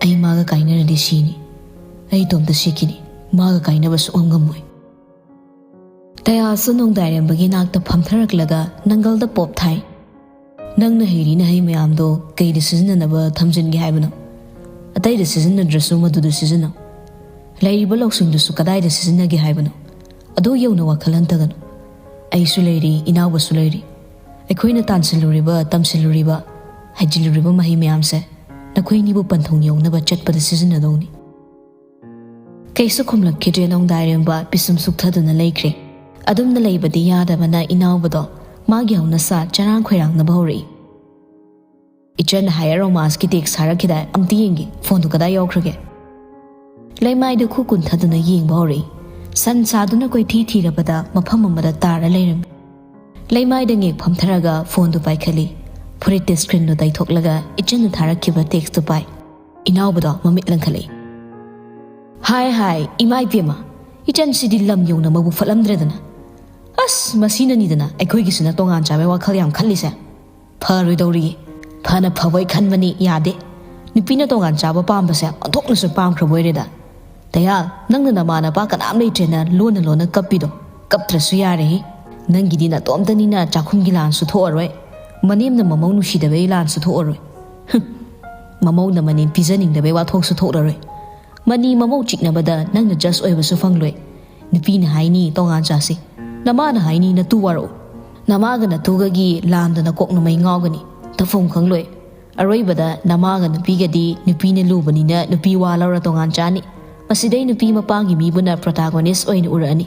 ꯑꯩ ꯃꯥꯒ ꯀꯥꯏꯅꯔꯗꯤ ꯁꯤꯅꯤ꯫ ꯑꯩ ꯏꯇꯣꯝꯇ ꯁꯤꯈꯤꯅꯤ꯫ ꯃꯥꯒ ꯀꯥꯏꯅꯕ ꯁꯨꯛꯉꯝ ꯉꯝꯃꯣꯏ꯫" ꯇꯌꯥꯜꯁꯨ ꯅꯣꯡꯗꯥꯏꯔꯦꯝꯕꯒꯤ ꯅꯥꯛꯇ ꯐꯝꯊꯔꯛꯂꯒ ꯅꯪꯒꯜꯗ ꯄꯣꯞ ꯊꯥꯏ꯫ "ꯅꯪꯅ ꯍꯩꯔꯤ ꯅꯍꯩ ꯃꯌꯥꯝꯗꯣ ꯀꯩꯗ ꯁꯤꯖꯤꯟꯅꯅꯕ ꯊꯝꯖꯤꯟꯒꯦ ꯍꯥꯏꯕꯅꯣ? ꯑꯇꯩꯗ ꯁꯤꯖꯤꯟꯅꯗ꯭ꯔꯁꯨ ꯃꯗꯨꯗ ꯁꯤꯖꯤꯟꯅꯧ꯫ ꯂꯩꯔꯤꯕ ꯂꯧꯁꯤꯡꯗꯨꯁꯨ ꯀꯗꯥꯏꯗ ꯁꯤꯖꯤꯟꯅꯒꯦ ꯍꯥꯏꯕꯅꯣ? ꯑꯗꯨ ꯌꯧꯅ ꯋꯥꯈꯜ ꯍꯟꯊꯒꯅꯨ꯫ ꯑꯩꯁꯨ ꯂꯩꯔꯤ, ꯏꯅꯥꯎꯕꯁꯨ ꯂꯩꯔꯤ꯫ ꯑꯩꯈꯣꯏꯅ ꯇꯥꯟꯁꯤꯜꯂꯨꯔꯤꯕ, ꯇꯝꯁꯤꯜꯂꯨꯔꯤꯕ, ꯍꯩꯖꯤꯜꯂꯨꯔꯤꯕ ꯃꯍꯩ ꯃꯌꯥꯝꯁꯦ ꯅꯈꯣꯏ ꯑꯅꯤꯕꯨ ꯄꯟꯊꯨꯡ ꯌꯧꯅꯕ ꯆꯠꯄꯗ ꯁꯤꯖꯤꯟꯅꯗꯧꯅꯤ꯫ ꯀꯩꯁꯨ ꯈꯨꯝꯂꯛꯈꯤꯗ꯭ꯔꯦ ꯅꯣꯡꯗꯥꯏꯔꯦꯝꯕ ꯄꯤꯁꯨꯝ ꯁꯨꯛꯊꯗꯨꯅ ꯂꯩꯈ꯭ꯔꯦ꯫ ꯑꯗꯨꯝꯅ ꯂꯩꯕꯗꯤ ꯌꯥꯗꯕꯅ ꯏꯅꯥꯎꯕꯗꯣ ꯃꯥꯒꯤ ꯍꯧꯅꯁꯥ ꯆꯔꯥꯡ ꯈꯣꯏꯔꯥꯡꯅꯕ ꯍꯧꯔꯛꯏ꯫ "ꯏꯆꯟꯅ ꯍꯥꯏꯌꯔ ꯔꯣꯃꯥꯟꯁꯀꯤ ꯇꯦꯛꯁ ꯊꯥꯔꯛꯈꯤꯗꯥꯏ? ꯑꯝꯇ ꯌꯦꯡꯒꯦ, ꯐꯣꯟꯗꯨ ꯀꯗꯥꯏ ꯌꯥꯎꯈ꯭ꯔꯒꯦ?" ꯂꯩꯃꯥꯏꯗ ꯈꯨ ꯀꯨꯟꯊꯗꯨꯅ ꯌꯦꯡꯕ ꯍꯧꯔꯛꯏ꯫ ꯁꯟ ꯁꯥꯗꯨꯅ ꯀꯣꯏꯊꯤ ꯊꯤꯔꯕꯗ ꯃꯐꯝ ꯑꯃꯗ ꯇꯥꯔ ꯂꯩꯔꯝꯃꯤ꯫ ꯂꯩꯃꯥꯏꯗ ꯉꯦꯛ ꯐꯝꯊꯔꯒ ꯐꯣꯟꯗꯨ ꯄꯥꯏꯈꯠꯂꯤ꯫ ꯐꯨꯔꯤꯠꯇ ꯁ꯭ꯀ꯭ꯔꯤꯟꯗꯨ ꯇꯩꯊꯣꯛꯂꯒ ꯏꯆꯟꯅ ꯊꯥꯔꯛꯈꯤꯕ ꯇꯦꯛꯁꯇꯨ ꯄꯥꯏ꯫ ꯏꯅꯥꯎꯕꯗꯣ ꯃꯃꯤꯠ ꯂꯪꯈꯠꯂꯛꯏ꯫ "ꯍꯥꯏ ꯍꯥꯏ, ꯏꯃꯥ ꯏꯕꯦꯝꯃ, ꯏꯆꯟꯁꯤꯗꯤ ꯂꯝ ꯌꯧꯅ ꯃꯕꯨꯛ ꯐꯠꯂꯝꯗ꯭ꯔꯦꯗꯅ꯫ ꯑꯁ, ꯃꯁꯤꯅꯅꯤꯗꯅ ꯑꯩꯈꯣꯏꯒꯤꯁꯤꯅ ꯇꯣꯉꯥꯟ ꯆꯥꯕꯩ ꯋꯥꯈꯜ ꯌꯥꯝ ꯈꯜꯂꯤꯁꯦ꯫ ꯐꯔꯣꯏꯗꯧꯔꯤ꯫ ꯐꯅ ꯐꯕꯣꯏ ꯈꯟꯕꯅꯤ, ꯌꯥꯗꯦ꯫ ꯅꯨꯄꯤꯅ ꯇꯣꯉꯥꯟ ꯆꯥꯕ ꯄꯥꯝꯕꯁꯦ ꯑꯣꯟꯊꯣꯛꯅꯁꯨ ꯄꯥꯝꯈ꯭ꯔꯕ ꯑꯣꯏꯔꯦꯗ꯫ ꯗꯌꯥꯜ, ꯅꯪꯅ ꯅꯃꯥ ꯅꯄꯥ ꯀꯅꯥꯝ ꯂꯩꯇ꯭ꯔꯦꯅ ꯂꯣꯟꯅ ꯂꯣꯟꯅ ꯀꯞꯄꯤꯗꯣ, ꯀꯞꯇ꯭ꯔꯁꯨ ꯌꯥꯔꯦꯍꯦ꯫ ꯅꯪꯒꯤꯗꯤ ꯅꯇꯣꯝꯇꯅꯤꯅ ꯆꯥꯛꯈꯨꯝꯒꯤ ꯂꯥꯟꯁꯨ ꯊꯣꯛꯑꯔꯣꯏ꯫ ꯃꯅꯦꯝꯅ ꯃꯃꯧ ꯅꯨꯡꯁꯤꯗꯕꯩ ꯂꯥꯟꯁꯨ ꯊꯣꯛꯑꯔꯣꯏ꯫ ꯍꯨꯝ, ꯃꯃꯧꯅ ꯃꯅꯦꯝ ꯄꯤꯖꯅꯤꯡꯗꯕꯩ ꯋꯥꯊꯣꯛꯁꯨ ꯊꯣꯛꯂꯔꯣꯏ꯫ ꯃꯅꯤ ꯃꯃꯧ ꯆꯤꯛꯅꯕꯗ ꯅꯪꯅ ꯖꯁ ꯑꯣꯏꯕꯁꯨ ꯐꯪꯂꯣꯏ꯫ ꯅꯨꯄꯤꯅ ꯍꯥꯏꯅꯤ ꯇꯣꯉꯥꯟ ꯆꯥꯁꯤ, ꯅꯃꯥꯅ ꯍꯥꯏꯅꯤ ꯅꯇꯨ ꯋꯥꯔꯛꯎ꯫ ꯅꯃꯥꯒ ꯅꯇꯨꯒꯒꯤ ꯂꯥꯟꯗꯅ ꯀꯣꯛ ꯅꯨꯃꯩ ꯉꯥꯎꯒꯅꯤ, ꯇꯧꯐꯝ ꯈꯪꯂꯣꯏ꯫ ꯑꯔꯣꯏꯕꯗ ꯅꯃꯥꯒ ꯅꯨꯄꯤꯒꯗꯤ ꯅꯨꯄꯤꯅ ꯂꯨꯕꯅꯤꯅ ꯅꯨꯄꯤ ꯋꯥ ꯂꯧꯔ ꯇꯣꯉꯥꯟ ꯆꯥꯅꯤ꯫ ꯃꯁꯤꯗꯩ ꯅꯨꯄꯤ ꯃꯄꯥꯒꯤ ꯃꯤꯕꯨꯅ ꯄ꯭ꯔꯣꯇꯥꯒꯣꯅꯤꯁ ꯑꯣꯏꯅ ꯎꯔꯛꯑꯅꯤ,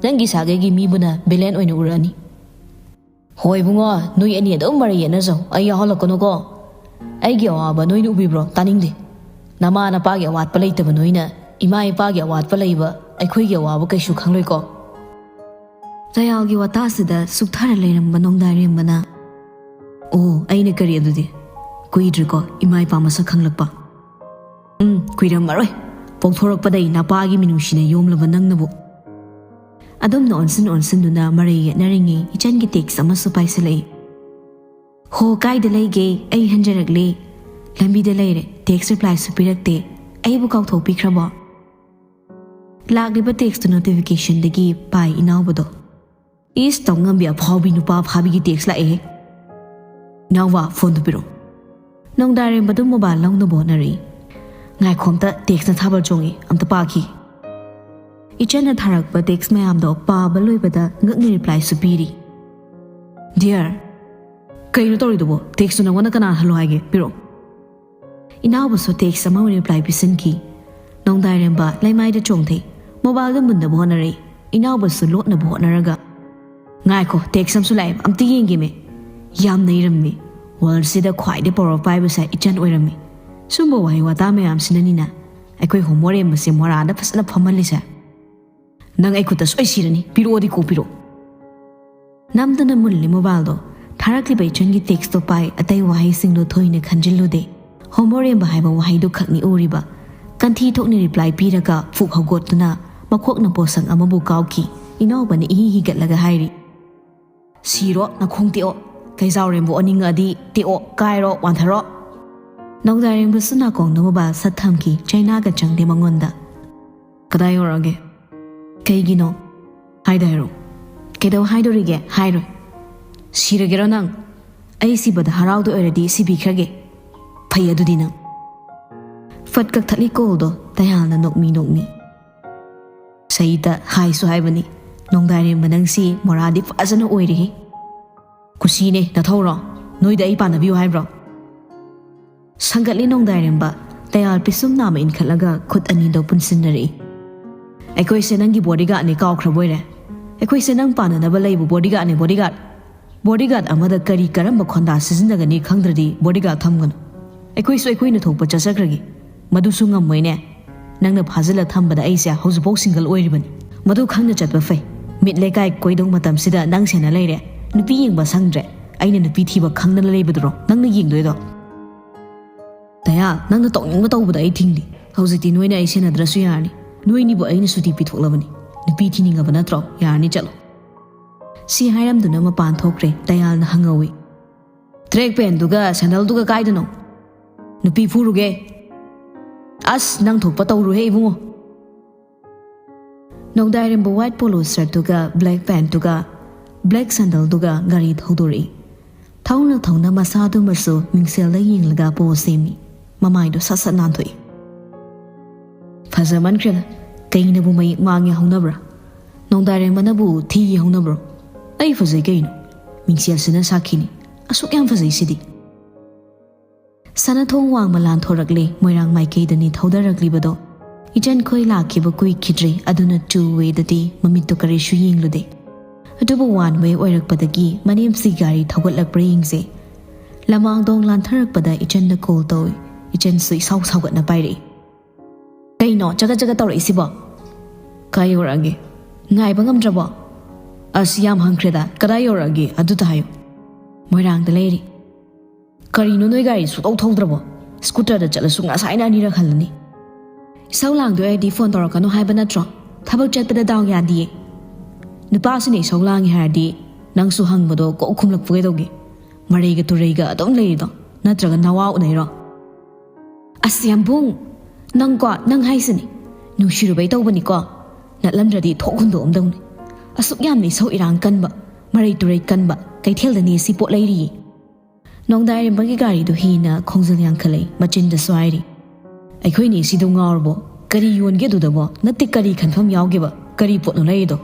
ꯅꯪꯒꯤ ꯁꯥꯒꯩꯒꯤ ꯃꯤꯕꯨꯅ ꯚꯤꯂꯦꯟ ꯑꯣꯏꯅ ꯎꯔꯛꯑꯅꯤ꯫ ꯍꯣꯏ ꯏꯕꯨꯡꯉꯣ, ꯅꯣꯏ ꯑꯅꯤ ꯑꯗꯨꯝ ꯃꯔꯩ ꯌꯦꯠꯅꯖꯧ, ꯑꯩ ꯌꯥꯎꯍꯜꯂꯛꯀꯅꯨꯀꯣ꯫ ꯑꯩꯒꯤ ꯑꯋꯥꯕ ꯅꯣꯏꯅ ꯎꯕꯤꯕ꯭ꯔꯣ? ꯇꯥꯅꯤꯡꯗꯦ꯫ ꯅꯃꯥ ꯅꯄꯥꯒꯤ ꯑꯋꯥꯠꯄ ꯂꯩꯇꯕ ꯅꯣꯏꯅ ꯏꯃꯥ ꯏꯄꯥꯒꯤ ꯑꯋꯥꯠꯄ ꯂꯩꯕ ꯑꯩꯈꯣꯏꯒꯤ ꯑꯋꯥꯕ ꯀꯩꯁꯨ ꯈꯪꯂꯣꯏꯀꯣ꯫ ꯗꯌꯥꯜꯒꯤ ꯋꯥꯇꯥꯁꯤꯗ ꯁꯨꯛꯊꯔ ꯂꯩꯔꯝꯕ ꯅꯣꯡꯗꯥꯏꯔꯦꯝꯕꯅ, "ꯑꯣ, ꯑꯩꯅ ꯀꯔꯤ ꯑꯗꯨꯗꯤ? ꯀꯨꯏꯗ꯭ꯔꯤꯀꯣ ꯏꯃꯥ ꯏꯄꯥ ꯃꯁꯛ ꯈꯪꯂꯛꯄ?" "ꯎꯝ, ꯀꯨꯏꯔꯝꯃꯔꯣꯏ꯫ ꯄꯣꯛꯊꯣꯔꯛꯄꯗꯩ ꯅꯄꯥꯒꯤ ꯃꯤꯅꯨꯡꯁꯤꯅ ꯌꯣꯝꯂꯕ ꯅꯪꯅꯕꯨ꯫" ꯑꯗꯨꯝꯅ ꯑꯣꯟꯁꯤꯟ ꯑꯣꯟꯁꯤꯟꯗꯨꯅ ꯃꯔꯩ ꯌꯦꯠꯅꯔꯤꯉꯩ ꯏꯆꯟꯒꯤ ꯇꯦꯛꯁ ꯑꯃꯁꯨ ꯄꯥꯏꯁꯤꯜꯂꯛꯏ꯫ "ꯍꯣ, ꯀꯥꯏꯗ ꯂꯩꯒꯦ? ꯑꯩ ꯍꯟꯖꯔꯛꯂꯦ꯫ ꯂꯝꯕꯤꯗ ꯂꯩꯔꯦ꯫ ꯇꯦꯛꯁ ꯔꯤꯄ꯭ꯂꯥꯏꯁꯨ ꯄꯤꯔꯛꯇꯦ꯫ ꯑꯩꯕꯨ ꯀꯥꯎꯊꯣꯛꯄꯤꯈ꯭ꯔꯕꯣ?" ꯂꯥꯛꯂꯤꯕ ꯇꯦꯛꯁꯇꯨ ꯅꯣꯇꯤꯐꯤꯀꯦꯁꯟꯗꯒꯤ ꯄꯥꯏ ꯏꯅꯥꯎꯕꯗꯣ꯫ "ꯏꯁ, ꯇꯧꯉꯝꯕꯤ ꯑꯐꯥꯎꯕꯤ ꯅꯨꯄꯥ ꯐꯥꯕꯤꯒꯤ ꯇꯦꯛꯁ ꯂꯥꯛꯑꯦꯍꯦ꯫ ꯏꯅꯥꯎꯕ, ꯐꯣꯟꯗꯨ ꯄꯤꯔꯛꯑꯣ꯫" ꯅꯣꯡꯗꯥꯏꯔꯦꯝꯕꯗꯨ ꯃꯣꯕꯥꯏꯜ ꯂꯧꯅꯕ ꯍꯣꯠꯅꯔꯛꯏ꯫ "ꯉꯥꯏꯈꯣ ꯑꯝꯇ, ꯇꯦꯛꯁꯅ ꯊꯥꯕꯜ ꯆꯣꯡꯉꯤ, ꯑꯝꯇ ꯄꯥꯈꯤ꯫" ꯏꯆꯟꯅ ꯊꯥꯔꯛꯄ ꯇꯦꯛꯁ ꯃꯌꯥꯝꯗꯣ ꯄꯥꯕ ꯂꯣꯏꯕꯗ ꯉꯛꯅ ꯔꯤꯄ꯭ꯂꯥꯏꯁꯨ ꯄꯤꯔꯤ꯫ "ꯗꯤꯌꯔ, ꯀꯩꯅꯣ ꯇꯧꯔꯤꯗꯨꯕꯣ? ꯇꯦꯛꯁꯇꯨ ꯅꯪꯉꯣꯟꯗ ꯀꯅꯥꯅ ꯍꯜꯂꯣ ꯍꯥꯏꯒꯦ? ꯄꯤꯔꯛꯑꯣ꯫" ꯏꯅꯥꯎꯕꯁꯨ ꯇꯦꯛꯁ ꯑꯃ ꯔꯤꯄ꯭ꯂꯥꯏ ꯄꯤꯁꯤꯟꯈꯤ꯫ ꯅꯣꯡꯗꯥꯏꯔꯦꯝꯕ ꯂꯩꯃꯥꯏꯗ ꯆꯣꯡꯊꯩ꯫ ꯃꯣꯕꯥꯏꯜꯗ ꯃꯨꯟꯅꯕ ꯍꯣꯠꯅꯔꯛꯏ꯫ ꯏꯅꯥꯎꯕꯁꯨ ꯂꯣꯠꯅꯕ ꯍꯣꯠꯅꯔꯒ, "ꯉꯥꯏꯈꯣ, ꯇꯦꯛꯁ ꯑꯃꯁꯨ ꯂꯥꯛꯑꯦꯕ, ꯑꯝꯇ ꯌꯦꯡꯒꯦꯃꯦ꯫" ꯌꯥꯝꯅ ꯏꯔꯝꯃꯤ꯫ ꯋꯥꯔꯜꯁꯤꯗ ꯈ꯭ꯋꯥꯏꯗꯩ ꯄꯋꯥꯔ ꯄꯥꯏꯕꯁꯦ ꯏꯆꯟ ꯑꯣꯏꯔꯝꯃꯤ꯫ ꯁꯨꯝꯕ ꯋꯥꯍꯩ ꯋꯥꯇꯥ ꯃꯌꯥꯝꯁꯤꯅꯅꯤꯅ ꯑꯩꯈꯣꯏ ꯍꯣꯃꯣꯔꯦꯝꯕꯁꯦ ꯃꯣꯔꯥꯗ ꯐꯖꯅ ꯐꯝꯍꯜꯂꯤꯁꯦ꯫ "ꯅꯪ ꯑꯩ ꯈꯨꯠꯇ ꯁꯣꯏ ꯁꯤꯔꯅꯤ, ꯄꯤꯔꯛꯑꯣꯗꯤ ꯀꯣꯛ ꯄꯤꯔꯛꯑꯣ꯫" ꯅꯝꯗꯅ ꯃꯨꯜꯂꯤ ꯃꯣꯕꯥꯏꯜꯗꯣ꯫ ꯊꯥꯔꯛꯂꯤꯕ ꯏꯆꯟꯒꯤ ꯇꯦꯛꯁꯇꯣ ꯄꯥꯏ, ꯑꯇꯩ ꯋꯥꯍꯩꯁꯤꯡꯗꯣ ꯊꯣꯏꯅ ꯈꯟꯖꯤꯜꯂꯨꯗꯦ꯫ ꯍꯣꯃꯣꯔꯦꯝꯕ ꯍꯥꯏꯕ ꯋꯥꯍꯩꯗꯨ ꯈꯛꯅꯤ ꯎꯔꯤꯕ꯫ ꯀꯟꯊꯤ ꯊꯣꯛꯅ ꯔꯤꯄ꯭ꯂꯥꯏ ꯄꯤꯔꯒ ꯐꯨꯛ ꯍꯧꯒꯠꯇꯨꯅ ꯃꯈꯣꯛꯅ ꯄꯣꯠꯁꯛ ꯑꯃꯕꯨ ꯀꯥꯎꯈꯤ꯫ ꯏꯅꯥꯎꯕꯅ ꯏꯍꯤ ꯍꯤꯒꯠꯂꯒ ꯍꯥꯏꯔꯤ, "ꯁꯤꯔꯣ, ꯅꯈꯣꯡ ꯇꯦꯛꯑꯣ꯫ ꯀꯩꯖꯥꯎꯔꯦꯝꯕꯨ ꯑꯣꯟꯅꯤꯡꯉꯛꯑꯗꯤ ꯇꯦꯛꯑꯣ, ꯀꯥꯏꯔꯣ, ꯋꯥꯟꯊꯔꯣ꯫" ꯅꯣꯡꯗꯥꯏꯔꯦꯝꯕꯁꯨ ꯅꯥꯀꯣꯡꯗ ꯃꯣꯕꯥꯏꯜ ꯁꯠ ꯊꯝꯈꯤ꯫ ꯆꯩꯅꯥꯒ ꯆꯪꯗꯦ ꯃꯉꯣꯟꯗ꯫ "ꯀꯗꯥꯏ ꯌꯧꯔꯛꯑꯒꯦ?" "ꯀꯩꯒꯤꯅꯣ? ꯍꯥꯏꯗ ꯍꯥꯏꯔꯣ꯫" "ꯀꯩꯗꯧ ꯍꯥꯏꯗꯣꯔꯤꯒꯦ? ꯍꯥꯏꯔꯣꯏ꯫" "ꯁꯤꯔꯒꯦꯔꯣ ꯅꯪ? ꯑꯩ ꯁꯤꯕꯗ ꯍꯔꯥꯎꯗꯣꯏ ꯑꯣꯏꯔꯗꯤ ꯁꯤꯕꯤꯈ꯭ꯔꯒꯦ꯫ ꯐꯩ ꯑꯗꯨꯗꯤ ꯅꯪ꯫" ꯐꯠ ꯀꯛꯊꯠꯂꯤ ꯀꯣꯜꯗꯣ꯫ ꯇꯌꯥꯜꯅ ꯅꯣꯛꯃꯤ ꯅꯣꯛꯃꯤ꯫ "ꯁꯍꯤꯇ, ꯍꯥꯏꯁꯨ ꯍꯥꯏꯕꯅꯤ, ꯅꯣꯡꯗꯥꯏꯔꯦꯝꯕ ꯅꯪꯁꯤ ꯃꯣꯔꯥꯗꯤ ꯐꯖꯅ ꯑꯣꯏꯔꯦꯍꯦ꯫" "ꯀꯨꯁꯤꯅꯦ, ꯅꯊꯧꯔꯣ? ꯅꯣꯏꯗ ꯑꯩ ꯄꯥꯟꯅꯕꯤꯌꯨ ꯍꯥꯏꯕ꯭ꯔꯣ?" ꯁꯪꯒꯠꯂꯤ ꯅꯣꯡꯗꯥꯏꯔꯦꯝꯕ꯫ ꯇꯌꯥꯜ ꯄꯤꯁꯨꯝ ꯅꯥꯝꯃ ꯏꯟꯈꯠꯂꯒ ꯈꯨꯠ ꯑꯅꯤꯗꯣ ꯄꯨꯟꯁꯤꯟꯅꯔꯛꯏ꯫ "ꯑꯩꯈꯣꯏꯁꯦ ꯅꯪꯒꯤ ꯕꯣꯗꯤꯒꯥꯔꯗꯅꯤ, ꯀꯥꯎꯈ꯭ꯔꯕꯣꯏꯔꯦ? ꯑꯩꯈꯣꯏꯁꯦ ꯅꯪ ꯄꯥꯟꯅꯅꯕ ꯂꯩꯕ ꯕꯣꯗꯤꯒꯥꯔꯗꯅꯤ, ꯕꯣꯗꯤꯒꯥꯔꯗ꯫ ꯕꯣꯗꯤꯒꯥꯔꯗ ꯑꯃꯗ ꯀꯔꯤ ꯀꯔꯝꯕ ꯈꯣꯟꯗꯥ ꯁꯤꯖꯤꯟꯅꯒꯅꯤ ꯈꯪꯗ꯭ꯔꯗꯤ ꯕꯣꯗꯤꯒꯥꯔꯗ ꯊꯝꯒꯅꯨ꯫ ꯑꯩꯈꯣꯏꯁꯨ ꯑꯩꯈꯣꯏꯅ ꯊꯣꯛꯄ ꯆꯠꯆꯈ꯭ꯔꯒꯦ꯫" "ꯃꯗꯨꯁꯨ ꯉꯝꯃꯣꯏꯅꯦ꯫ ꯅꯪꯅ ꯐꯥꯖꯤꯜꯂ ꯊꯝꯕꯗ ꯑꯩꯁꯦ ꯍꯧꯖꯤꯛꯐꯥꯎ ꯁꯤꯡꯒꯜ ꯑꯣꯏꯔꯤꯕꯅꯤ꯫" "ꯃꯗꯨ ꯈꯪꯅ ꯆꯠꯄ ꯐꯩ꯫ ꯃꯤꯠ ꯂꯩꯀꯥꯏ ꯀꯣꯏꯗꯧ ꯃꯇꯝꯁꯤꯗ ꯅꯪ ꯁꯦꯟꯅ ꯂꯩꯔꯦ꯫ ꯅꯨꯄꯤ ꯌꯦꯡꯕ ꯁꯪꯗ꯭ꯔꯦ꯫ ꯑꯩꯅ ꯅꯨꯄꯤ ꯊꯤꯕ ꯈꯪꯗꯅ ꯂꯩꯕꯗꯨꯔꯣ ꯅꯪꯅ ꯌꯦꯡꯗꯣꯏꯗꯣ?" "ꯗꯌꯥ, ꯅꯪꯅ ꯇꯧꯅꯤꯡꯕ ꯇꯧꯕꯗ ꯑꯩ ꯊꯤꯡꯗꯦ꯫ ꯍꯧꯖꯤꯛꯇꯤ ꯅꯣꯏꯅ ꯑꯩ ꯁꯦꯟꯅꯗ꯭ꯔꯁꯨ ꯌꯥꯔꯅꯤ꯫ ꯅꯣꯏꯅꯤꯕꯨ ꯑꯩꯅ ꯁꯨꯇꯤ ꯄꯤꯊꯣꯛꯂꯕꯅꯤ꯫ ꯅꯨꯄꯤ ꯊꯤꯅꯤꯡꯉꯕ ꯅꯠꯇ꯭ꯔꯣ? ꯌꯥꯔꯅꯤ, ꯆꯠꯂꯣ꯫" ꯁꯤ ꯍꯥꯏꯔꯝꯗꯨꯅ ꯃꯄꯥꯟ ꯊꯣꯛꯈ꯭ꯔꯦ꯫ ꯇꯌꯥꯜꯅ ꯍꯪꯍꯧꯏ, "ꯇ꯭ꯔꯦꯛ ꯄꯦꯟꯗꯨꯒ ꯁꯦꯟꯗꯜꯗꯨꯒ ꯀꯥꯏꯗꯅꯣ? ꯅꯨꯄꯤ ꯐꯨꯔꯨꯒꯦ꯫" "ꯑꯁ, ꯅꯪ ꯊꯣꯛꯄ ꯇꯧꯔꯨꯍꯦ ꯏꯕꯨꯡꯉꯣ꯫" ꯅꯣꯡꯗꯥꯏꯔꯦꯝꯕ ꯋꯥꯏꯠ ꯄꯣꯂꯣ ꯁꯔꯠꯇꯨꯒ ꯕ꯭ꯂꯦꯛ ꯄꯦꯟꯠꯇꯨꯒ ꯕ꯭ꯂꯦꯛ ꯁꯦꯟꯗꯜꯗꯨꯒ ꯒꯥꯔꯤ ꯊꯧꯗꯣꯔꯛꯏ꯫ ꯊꯧꯅ ꯊꯧꯅ ꯃꯁꯥꯗꯨꯃꯁꯨ ꯃꯤꯡꯁꯦꯜꯗ ꯌꯦꯡꯂꯒ ꯄꯣꯁ ꯁꯦꯝꯃꯤ꯫ ꯃꯃꯥꯏꯗꯣ ꯁꯠ ꯁꯠ ꯅꯥꯟꯊꯣꯛꯏ꯫ "ꯐꯖꯃꯟꯈ꯭ꯔꯦꯗ, ꯀꯩꯅꯕꯨ ꯃꯌꯦꯛ ꯃꯥꯡꯉꯦ ꯍꯧꯅꯕ꯭ꯔꯥ? ꯅꯣꯡꯗꯥꯏꯔꯦꯝꯕꯅꯕꯨ ꯊꯤ ꯍꯧꯅꯕ꯭ꯔꯣ? ꯑꯩ ꯐꯖꯩ ꯀꯩꯅꯣ? ꯃꯤꯡꯁꯦꯜꯁꯤꯅ ꯁꯥꯈꯤꯅꯤ꯫ ꯑꯁꯨꯛ ꯌꯥꯝ ꯐꯖꯩ ꯁꯤꯗꯤ꯫ ꯁꯅꯥꯊꯣꯡ ꯋꯥꯡꯃ ꯂꯥꯟꯊꯣꯔꯛꯂꯦ꯫ ꯃꯣꯏꯔꯥꯡ ꯃꯥꯏꯀꯩꯗꯅꯤ ꯊꯧꯗꯔꯛꯂꯤꯕꯗꯣ꯫ ꯏꯆꯟꯈꯣꯏ ꯂꯥꯛꯈꯤꯕ ꯀꯨꯏꯈꯤꯗ꯭ꯔꯦ, ꯑꯗꯨꯅ two wayꯗꯗꯤ ꯃꯃꯤꯠꯇꯣ ꯀꯔꯤꯁꯨ ꯌꯦꯡꯂꯨꯗꯦ꯫ ꯑꯗꯨꯕꯨ one way ꯑꯣꯏꯔꯛꯄꯗꯒꯤ ꯃꯅꯦꯝꯁꯤ ꯒꯥꯔꯤ ꯊꯧꯒꯠꯂꯛꯄ꯭ꯔꯥ ꯌꯦꯡꯁꯦ꯫ ꯂꯃꯥꯡꯗꯣꯡ ꯂꯥꯟꯊꯔꯛꯄꯗ ꯏꯆꯟꯗ call ꯇꯧꯏ꯫ ꯏꯆꯟꯁꯨ ꯏꯁꯥꯎ ꯁꯥꯎꯒꯠꯅ ꯄꯥꯏꯔꯛꯏ꯫ "ꯀꯩꯅꯣ ꯆꯒꯠ ꯆꯒꯠ ꯇꯧꯔꯛꯏꯁꯤꯕꯣ?" "ꯀꯥꯏ ꯌꯧꯔꯛꯑꯒꯦ? ꯉꯥꯏꯕ ꯉꯝꯗ꯭ꯔꯕꯣ?" "ꯑꯁ, ꯌꯥꯝ ꯍꯪꯈ꯭ꯔꯦꯗ, ꯀꯗꯥꯏ ꯌꯧꯔꯛꯑꯒꯦ ꯑꯗꯨꯗ ꯍꯥꯏꯌꯨ?" "ꯃꯣꯏꯔꯥꯡꯗ ꯂꯩꯔꯤ꯫" "ꯀꯔꯤꯅꯣ ꯅꯣꯏ ꯒꯥꯔꯤ ꯁꯨꯛꯊꯧ ꯊꯧꯗ꯭ꯔꯕꯣ? Scooterꯗ ꯆꯠꯂꯁꯨ ꯉꯁꯥꯏꯅ ꯑꯅꯤꯔꯛ ꯍꯜꯂꯅꯤ꯫" "ꯏꯁꯧ ꯂꯥꯡꯗꯣꯏ ꯑꯣꯏꯔꯗꯤ phone ꯇꯧꯔꯛꯀꯅꯨ ꯍꯥꯏꯕ ꯅꯠꯇ꯭ꯔꯣ? ꯊꯕꯛ ꯆꯠꯄꯗ ꯗꯥꯎ ꯌꯥꯗꯤꯌꯦ꯫ ꯅꯨꯄꯥꯁꯤꯅ ꯏꯁꯧ ꯂꯥꯡꯉꯦ ꯍꯥꯏꯔꯗꯤ ꯅꯪꯁꯨ ꯍꯪꯕꯗꯣ ꯀꯣꯛ ꯈꯨꯝꯂꯛꯄ ꯀꯩꯗꯧꯒꯦ? ꯃꯔꯩꯒ ꯇꯨꯔꯩꯒ ꯑꯗꯨꯝ ꯂꯩꯔꯤꯗꯣ, ꯅꯠꯇ꯭ꯔꯒ ꯅꯋꯥ ꯎꯅꯩꯔꯣ?" "ꯑꯁ ꯌꯥꯝꯕꯨꯡ, ꯅꯪꯀꯣ, ꯅꯪ ꯍꯥꯏꯁꯤꯅꯤ꯫ ꯅꯨꯡꯁꯤꯔꯨꯕꯩ ꯇꯧꯕꯅꯤꯀꯣ꯫ ꯅꯠꯂꯝꯗ꯭ꯔꯗꯤ ꯊꯣꯛ ꯍꯨꯟꯗꯣꯛꯑꯝꯗꯧꯅꯤ꯫ ꯑꯁꯨꯛ ꯌꯥꯝꯅ ꯏꯁꯧ ꯏꯔꯥꯡ ꯀꯟꯕ, ꯃꯔꯩ ꯇꯨꯔꯩ ꯀꯟꯕ ꯀꯩꯊꯦꯜꯗꯅꯤ ꯁꯤ ꯄꯣꯠ ꯂꯩꯔꯤꯌꯦ꯫" ꯅꯣꯡꯗꯥꯏꯔꯦꯝꯕꯒꯤ ꯒꯥꯔꯤꯗꯨ ꯍꯤꯅ ꯈꯣꯡꯖꯦꯜ ꯌꯥꯡꯈꯠꯂꯛꯏ, ꯃꯆꯤꯟꯗꯁꯨ ꯍꯥꯏꯔꯤ꯫ "ꯑꯩꯈꯣꯏꯅꯦ ꯁꯤꯗꯣ ꯉꯥꯎꯔꯕꯣ? ꯀꯔꯤ ꯌꯣꯟꯒꯦ ꯑꯗꯨꯗꯕꯣ? ꯅꯠꯇꯦ, ꯀꯔꯤ ꯈꯟꯐꯝ ꯌꯥꯎꯒꯦꯕ? ꯀꯔꯤ ꯄꯣꯠꯅꯣ ꯂꯩꯔꯤꯗꯣ?"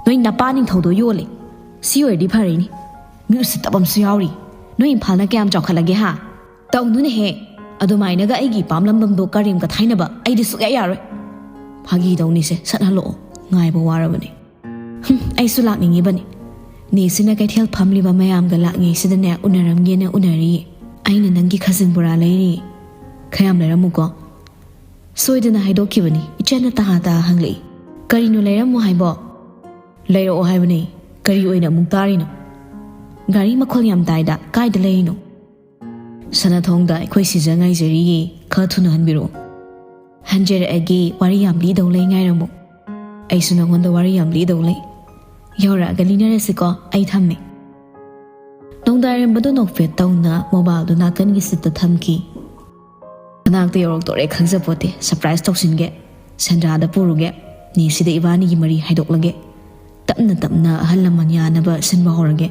"ꯅꯣꯏ ꯅꯄꯥ ꯅꯤꯡꯊꯧꯗꯣ ꯌꯣꯜꯂꯦ꯫ ꯁꯤ ꯑꯣꯏꯔꯗꯤ ꯐꯔꯦꯅꯦ꯫ ꯃꯤ ꯎꯁꯤꯠꯇꯕ ꯑꯃꯁꯨ ꯌꯥꯎꯔꯤ꯫ ꯅꯣꯏ ꯏꯝꯐꯥꯜꯅ ꯀꯌꯥꯝ ꯆꯥꯎꯈꯠꯂꯒꯦ ꯍꯥ? ꯇꯧꯅꯨꯅꯦꯍꯦ꯫ ꯑꯗꯨꯃꯥꯏꯅꯒ ꯑꯩꯒꯤ ꯏꯄꯥꯝ ꯂꯝꯗꯝꯗꯣ ꯀꯔꯦꯝ ꯀꯊꯥꯏꯅꯕ ꯑꯩꯗꯤ ꯁꯨꯛꯌꯥ ꯌꯥꯔꯣꯏ꯫" "ꯐꯥꯒꯤ ꯇꯧꯅꯤꯁꯦ, ꯁꯠ ꯍꯜꯂꯛꯑꯣ꯫ ꯉꯥꯏꯕ ꯋꯥꯔꯕꯅꯦ꯫" "ꯍꯨꯝ, ꯑꯩꯁꯨ ꯂꯥꯛꯅꯤꯡꯉꯤꯕꯅꯦ꯫ ꯅꯦꯁꯤꯅ ꯀꯩꯊꯦꯜ ꯐꯝꯂꯤꯕ ꯃꯌꯥꯝꯒ ꯂꯥꯛꯉꯩꯁꯤꯗꯅꯦ ꯎꯅꯔꯝꯒꯦꯅ ꯎꯅꯔꯤꯌꯦ꯫ ꯑꯩꯅ ꯅꯪꯒꯤ ꯈꯥꯖꯤꯡ ꯕꯣꯔꯥ ꯂꯩꯔꯤꯌꯦ꯫ ꯈꯔ ꯌꯥꯝ ꯂꯩꯔꯝꯃꯨꯀꯣ꯫" ꯁꯣꯏꯗꯅ ꯍꯥꯏꯗꯣꯛꯈꯤꯕꯅꯤ꯫ ꯏꯆꯟꯅ ꯇꯍꯥ ꯇꯍꯥ ꯍꯪꯂꯛꯏ꯫ "ꯀꯔꯤꯅꯣ ꯂꯩꯔꯝꯃꯣ ꯍꯥꯏꯕꯣ?" "ꯂꯩꯔꯛꯑꯣ ꯍꯥꯏꯕꯅꯦ꯫ ꯀꯔꯤ ꯑꯣꯏꯅ ꯑꯃꯨꯛ ꯇꯥꯔꯤꯅꯣ? ꯒꯥꯔꯤ ꯃꯈꯣꯜ ꯌꯥꯝ ꯇꯥꯏꯗ꯫ ꯀꯥꯏꯗ ꯂꯩꯔꯤꯅꯣ?" "ꯁꯅꯥꯊꯣꯡꯗ ꯑꯩꯈꯣꯏ ꯁꯤꯖ ꯉꯥꯏꯖꯔꯤꯌꯦ꯫ ꯈꯔ ꯊꯨꯅ ꯍꯟꯕꯤꯔꯛꯑꯣ꯫" "ꯍꯟꯖꯔꯛꯑꯒꯦ, ꯋꯥꯔꯤ ꯌꯥꯝ ꯂꯤꯗꯧ ꯂꯩ, ꯉꯥꯏꯔꯝꯃꯨ꯫" "ꯑꯩꯁꯨ ꯅꯉꯣꯟꯗ ꯋꯥꯔꯤ ꯌꯥꯝ ꯂꯤꯗꯧ ꯂꯩ꯫" "ꯌꯧꯔꯛꯑꯒ ꯂꯤꯅꯔꯁꯤꯀꯣ, ꯑꯩ ꯊꯝꯃꯦ꯫" ꯅꯣꯡꯗꯥꯏꯔꯦꯝꯕꯗꯣ ꯅꯣꯛꯐꯦꯠ ꯇꯧꯅ ꯃꯣꯕꯥꯏꯜꯗꯨ ꯅꯥꯀꯟꯒꯤ ꯁꯤꯠꯇ ꯊꯝꯈꯤ꯫ "ꯃꯅꯥꯛꯇ ꯌꯧꯔꯛꯇꯣꯔꯦ ꯈꯪꯖꯄꯣꯠꯇꯦ꯫ Surprise ꯇꯧꯁꯤꯟꯒꯦ꯫ ꯁꯦꯟꯗ꯭ꯔꯥꯗ ꯄꯨꯔꯨꯒꯦ꯫ ꯅꯦꯁꯤꯗ ꯏꯕꯥꯅꯤꯒꯤ ꯃꯔꯤ ꯍꯥꯏꯗꯣꯛꯂꯒꯦ꯫ ꯇꯞꯅ ꯇꯞꯅ ꯑꯍꯜ ꯂꯃꯟ ꯌꯥꯅꯕ ꯁꯤꯟꯕ ꯍꯧꯔꯒꯦ꯫"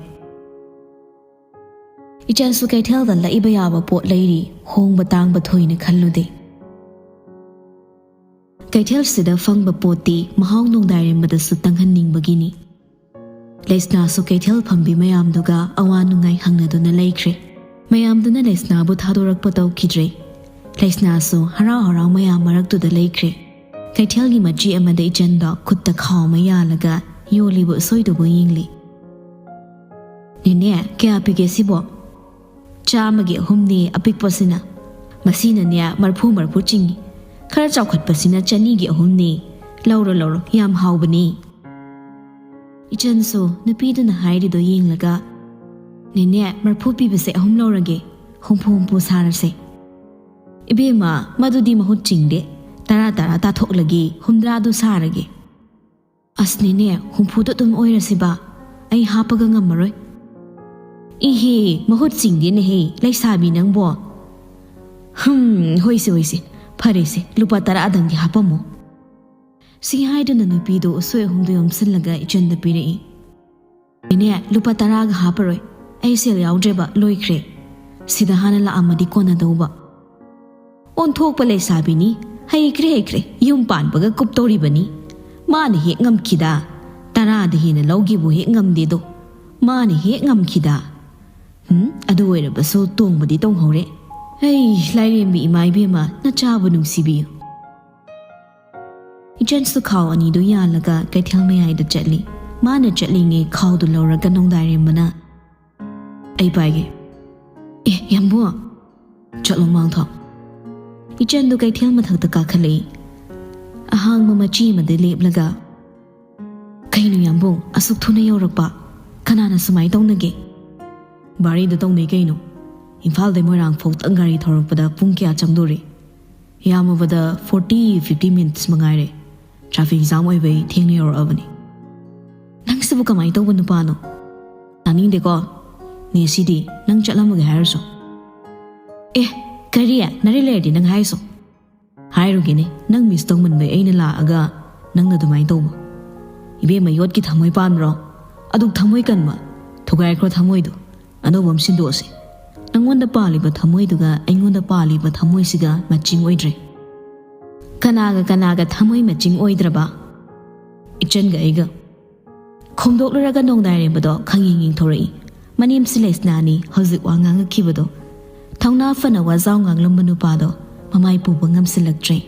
ꯏꯆꯟꯁꯨ ꯀꯩꯊꯦꯜꯗ ꯂꯩꯕ ꯌꯥꯕ ꯄꯣꯠ ꯂꯩꯔꯤ꯫ ꯍꯣꯡꯕ ꯇꯥꯡꯕ ꯊꯣꯏꯅ ꯈꯜꯂꯨꯗꯦ꯫ ꯀꯩꯊꯦꯜꯁꯤꯗ ꯐꯪꯕ ꯄꯣꯠꯇꯤ ꯃꯍꯥꯎ ꯅꯣꯡꯗꯥꯏꯔꯦꯝꯕꯗꯁꯨ ꯇꯪꯍꯟꯅꯤꯡꯕꯒꯤꯅꯤ꯫ ꯂꯩꯁꯅꯥꯁꯨ ꯀꯩꯊꯦꯜ ꯐꯝꯕꯤ ꯃꯌꯥꯝꯗꯨꯒ ꯑꯋꯥ ꯅꯨꯡꯉꯥꯏ ꯍꯪꯅꯗꯨꯅ ꯂꯩꯈ꯭ꯔꯦ꯫ ꯃꯌꯥꯝꯗꯨꯅ ꯂꯩꯁꯅꯥꯕꯨ ꯊꯥꯗꯣꯔꯛꯄ ꯇꯧꯈꯤꯗ꯭ꯔꯦ꯫ ꯂꯩꯁꯅꯥꯁꯨ ꯍꯔꯥꯎ ꯍꯔꯥꯎ ꯃꯌꯥꯝ ꯃꯔꯛꯇꯨꯗ ꯂꯩꯈ꯭ꯔꯦ꯫ ꯀꯩꯊꯦꯜꯒꯤ ꯃꯆꯤ ꯑꯃꯗ ꯏꯆꯟꯗꯣ ꯈꯨꯠꯇ ꯈꯥꯎ ꯑꯃ ꯌꯥꯜꯂꯒ ꯌꯣꯜꯂꯤꯕ ꯎꯁꯣꯏꯗꯨꯕꯨ ꯌꯦꯡꯂꯤ꯫ "ꯅꯦꯅꯦ, ꯀꯌꯥ ꯄꯤꯒꯦ ꯁꯤꯕꯣ?" "ꯆꯥꯝꯃꯒꯤ ꯑꯍꯨꯝꯅꯦ ꯑꯄꯤꯛꯄꯁꯤꯅ꯫ ꯃꯁꯤꯅꯅꯦ ꯃꯔꯐꯨ ꯃꯔꯐꯨ ꯆꯤꯡꯏ꯫ ꯈꯔ ꯆꯥꯎꯈꯠꯄꯁꯤꯅ ꯆꯅꯤꯒꯤ ꯑꯍꯨꯝꯅꯦ꯫ ꯂꯧꯔꯣ, ꯂꯧꯔꯣ, ꯌꯥꯝ ꯍꯥꯎꯕꯅꯤ꯫" ꯏꯆꯟꯁꯨ ꯅꯨꯄꯤꯗꯨꯅ ꯍꯥꯏꯔꯤꯗꯣ ꯌꯦꯡꯂꯒ, "ꯅꯦꯅꯦ, ꯃꯔꯐꯨ ꯄꯤꯕꯁꯦ ꯑꯍꯨꯝ ꯂꯧꯔꯒꯦ, ꯍꯨꯝꯐꯨ ꯍꯨꯝꯐꯨ ꯁꯥꯔꯁꯦ꯫" "ꯏꯕꯦꯝꯃ, ꯃꯗꯨꯗꯤ ꯃꯍꯨꯠ ꯆꯤꯡꯗꯦ꯫ ꯇꯔꯥ ꯇꯔꯥ ꯇꯥꯊꯣꯛꯂꯒꯦ, ꯍꯨꯝꯗ꯭ꯔꯥꯗꯨ ꯁꯥꯔꯒꯦ꯫" "ꯑꯁ ꯅꯦꯅꯦ, ꯍꯨꯝꯐꯨꯗꯨ ꯑꯗꯨꯝ ꯑꯣꯏꯔꯁꯤꯕ, ꯑꯩ ꯍꯥꯞꯄꯒ ꯉꯝꯃꯔꯣꯏ꯫" "ꯏꯍꯦ, ꯃꯍꯨꯠ ꯆꯤꯡꯗꯦꯅꯦꯍꯦ, ꯂꯩꯁꯥꯕꯤ ꯅꯪꯕꯣ꯫" "ꯍꯨꯝ, ꯍꯣꯏꯁꯦ, ꯍꯣꯏꯁꯦ, ꯐꯔꯦꯁꯦ, ꯂꯨꯄꯥ ꯇꯔꯥꯗꯪꯗꯤ ꯍꯥꯞꯄꯝꯃꯣ꯫" ꯁꯤ ꯍꯥꯏꯗꯨꯅ ꯅꯨꯄꯤꯗꯣ ꯎꯁꯣꯏ ꯑꯍꯨꯝꯗꯣ ꯌꯣꯝꯁꯤꯜꯂꯒ ꯏꯆꯟꯗ ꯄꯤꯔꯛꯏ꯫ "ꯅꯦꯅꯦ, ꯂꯨꯄꯥ ꯇꯔꯥꯒ ꯍꯥꯞꯄꯔꯣꯏ, ꯑꯩ ꯁꯦꯜ ꯌꯥꯎꯗ꯭ꯔꯦꯕ, ꯂꯣꯏꯈ꯭ꯔꯦ꯫ ꯁꯤꯗ ꯍꯥꯟꯅ ꯂꯥꯛꯑꯝꯃꯗꯤ ꯀꯣꯟꯅꯗꯧꯕ꯫" ꯑꯣꯟꯊꯣꯛꯄ ꯂꯩꯁꯥꯕꯤꯅꯤ, ꯍꯩꯈ꯭ꯔꯦ ꯍꯩꯈ꯭ꯔꯦ, ꯌꯨꯝ ꯄꯥꯟꯕꯒ ꯀꯨꯞꯇꯧꯔꯤꯕꯅꯤ꯫ ꯃꯥꯅ ꯍꯦꯛ ꯉꯝꯈꯤꯗ, ꯇꯔꯥꯗ ꯍꯦꯟꯅ ꯂꯧꯒꯦꯕꯨ ꯍꯦꯛ ꯉꯝꯗꯦꯗꯣ꯫ ꯃꯥꯅ ꯍꯦꯛ ꯉꯝꯈꯤꯗ꯫ ꯎꯝ, ꯑꯗꯨ ꯑꯣꯏꯔꯕꯁꯨ ꯇꯣꯡꯕꯗꯤ ꯇꯣꯡꯍꯧꯔꯦ꯫ ꯍꯩ, ꯂꯥꯏꯔꯦꯝꯕꯤ ꯏꯃꯥ ꯏꯕꯦꯝꯃ, ꯅꯆꯥꯕꯨ ꯅꯨꯡꯁꯤꯕꯤꯌꯨ꯫ ꯏꯆꯟꯁꯨ ꯈꯥꯎ ꯑꯅꯤꯗꯨ ꯌꯥꯜꯂꯒ ꯀꯩꯊꯦꯜ ꯃꯌꯥꯏꯗ ꯆꯠꯂꯤ꯫ ꯃꯥꯅ ꯆꯠꯂꯤꯉꯩ ꯈꯥꯎꯗꯨ ꯂꯧꯔꯒ ꯅꯣꯡꯗꯥꯏꯔꯦꯝꯕꯅ, "ꯑꯩ ꯄꯥꯏꯒꯦ꯫" "ꯑꯦ, ꯌꯥꯝꯕꯨꯡ!" "ꯆꯠꯂꯣ, ꯃꯥꯡꯊꯣꯛ꯫" ꯏꯆꯟꯗꯨ ꯀꯩꯊꯦꯜ ꯃꯊꯛꯇ ꯀꯥꯈꯠꯂꯛꯏ꯫ ꯑꯍꯥꯡꯕ ꯃꯆꯤ ꯑꯃꯗ ꯂꯦꯞꯂꯒ, "ꯀꯩꯅꯣ ꯌꯥꯝꯕꯨꯡ, ꯑꯁꯨꯛ ꯊꯨꯅ ꯌꯧꯔꯛꯄ? ꯀꯅꯥꯅ ꯁꯨꯃꯥꯏ ꯇꯧꯅꯒꯦ?" "ꯚꯥꯔꯤꯗ ꯇꯧꯅꯩ ꯀꯩꯅꯣ꯫ ꯏꯝꯐꯥꯜꯗꯩ ꯃꯣꯏꯔꯥꯡ ꯐꯥꯎꯇꯪ ꯒꯥꯔꯤ ꯊꯧꯔꯛꯄꯗ ꯄꯨꯡ ꯀꯌꯥ ꯆꯪꯗꯣꯔꯤ? ꯌꯥꯝꯃꯕꯗ forty, fifty minutes ꯃꯉꯥꯏꯔꯦ꯫ Traffic jam ꯑꯣꯏꯕꯩ ꯊꯦꯡꯅ ꯌꯧꯔꯛꯑꯕꯅꯤ꯫" "ꯅꯪꯁꯤꯕꯨ ꯀꯃꯥꯏꯅ ꯇꯧꯕ ꯅꯨꯄꯥꯅꯣ? ꯇꯥꯅꯤꯡꯗꯦꯀꯣ꯫ ꯅꯦ ꯁꯤꯗꯤ, ꯅꯪ ꯆꯠꯂꯝꯃꯒꯦ ꯍꯥꯏꯔꯁꯨ꯫" "ꯑꯦ, ꯀꯔꯤ? ꯅꯔꯤ ꯂꯩꯔꯗꯤ ꯅꯪ ꯍꯥꯏꯁꯨ꯫" "ꯍꯥꯏꯔꯨꯒꯦꯅꯦ, ꯅꯪ miss ꯇꯧꯃꯟꯕꯩ ꯑꯩꯅ ꯂꯥꯛꯑꯒ ꯅꯪꯅ ꯑꯗꯨꯃꯥꯏꯅ ꯇꯧꯕ꯫ ꯏꯕꯦꯝꯃ, ꯌꯣꯠꯀꯤ ꯊꯃꯣꯏ ꯄꯥꯟꯕ꯭ꯔꯣ? ꯑꯗꯨꯛ ꯊꯃꯣꯏ ꯀꯟꯕ? ꯊꯨꯒꯥꯏꯈ꯭ꯔꯣ ꯊꯃꯣꯏꯗꯣ, ꯑꯅꯧꯕ ꯑꯃ ꯁꯤꯟꯗꯣꯛꯑꯁꯤ꯫ ꯅꯪꯉꯣꯟꯗ ꯄꯥꯜꯂꯤꯕ ꯊꯃꯣꯏꯗꯨꯒ ꯑꯩꯉꯣꯟꯗ ꯄꯥꯜꯂꯤꯕ ꯊꯃꯣꯏꯁꯤꯒ matching ꯑꯣꯏꯗ꯭ꯔꯦ꯫" ꯀꯅꯥꯒ ꯀꯅꯥꯒ ꯊꯃꯣꯏ ꯃꯆꯤꯡ ꯑꯣꯏꯗ꯭ꯔꯕ? ꯏꯆꯟꯒ ꯑꯩꯒ꯫ ꯈꯣꯝꯗꯣꯛꯂꯨꯔꯒ ꯅꯣꯡꯗꯥꯏꯔꯦꯝꯕꯗꯣ ꯈꯪꯌꯦꯡ ꯌꯦꯡꯊꯣꯔꯛꯏ꯫ ꯃꯅꯦꯝꯁꯤ ꯂꯩꯁꯅꯥꯅꯤ ꯍꯧꯖꯤꯛ ꯋꯥ ꯉꯥꯡꯉꯛꯈꯤꯕꯗꯣ꯫ ꯊꯧꯅꯥ ꯐꯅ ꯋꯥꯖꯥꯎ ꯉꯥꯡꯂꯝꯕ ꯅꯨꯄꯥꯗꯣ ꯃꯃꯥꯏ ꯄꯨꯕ ꯉꯝꯁꯤꯜꯂꯛꯇ꯭ꯔꯦ꯫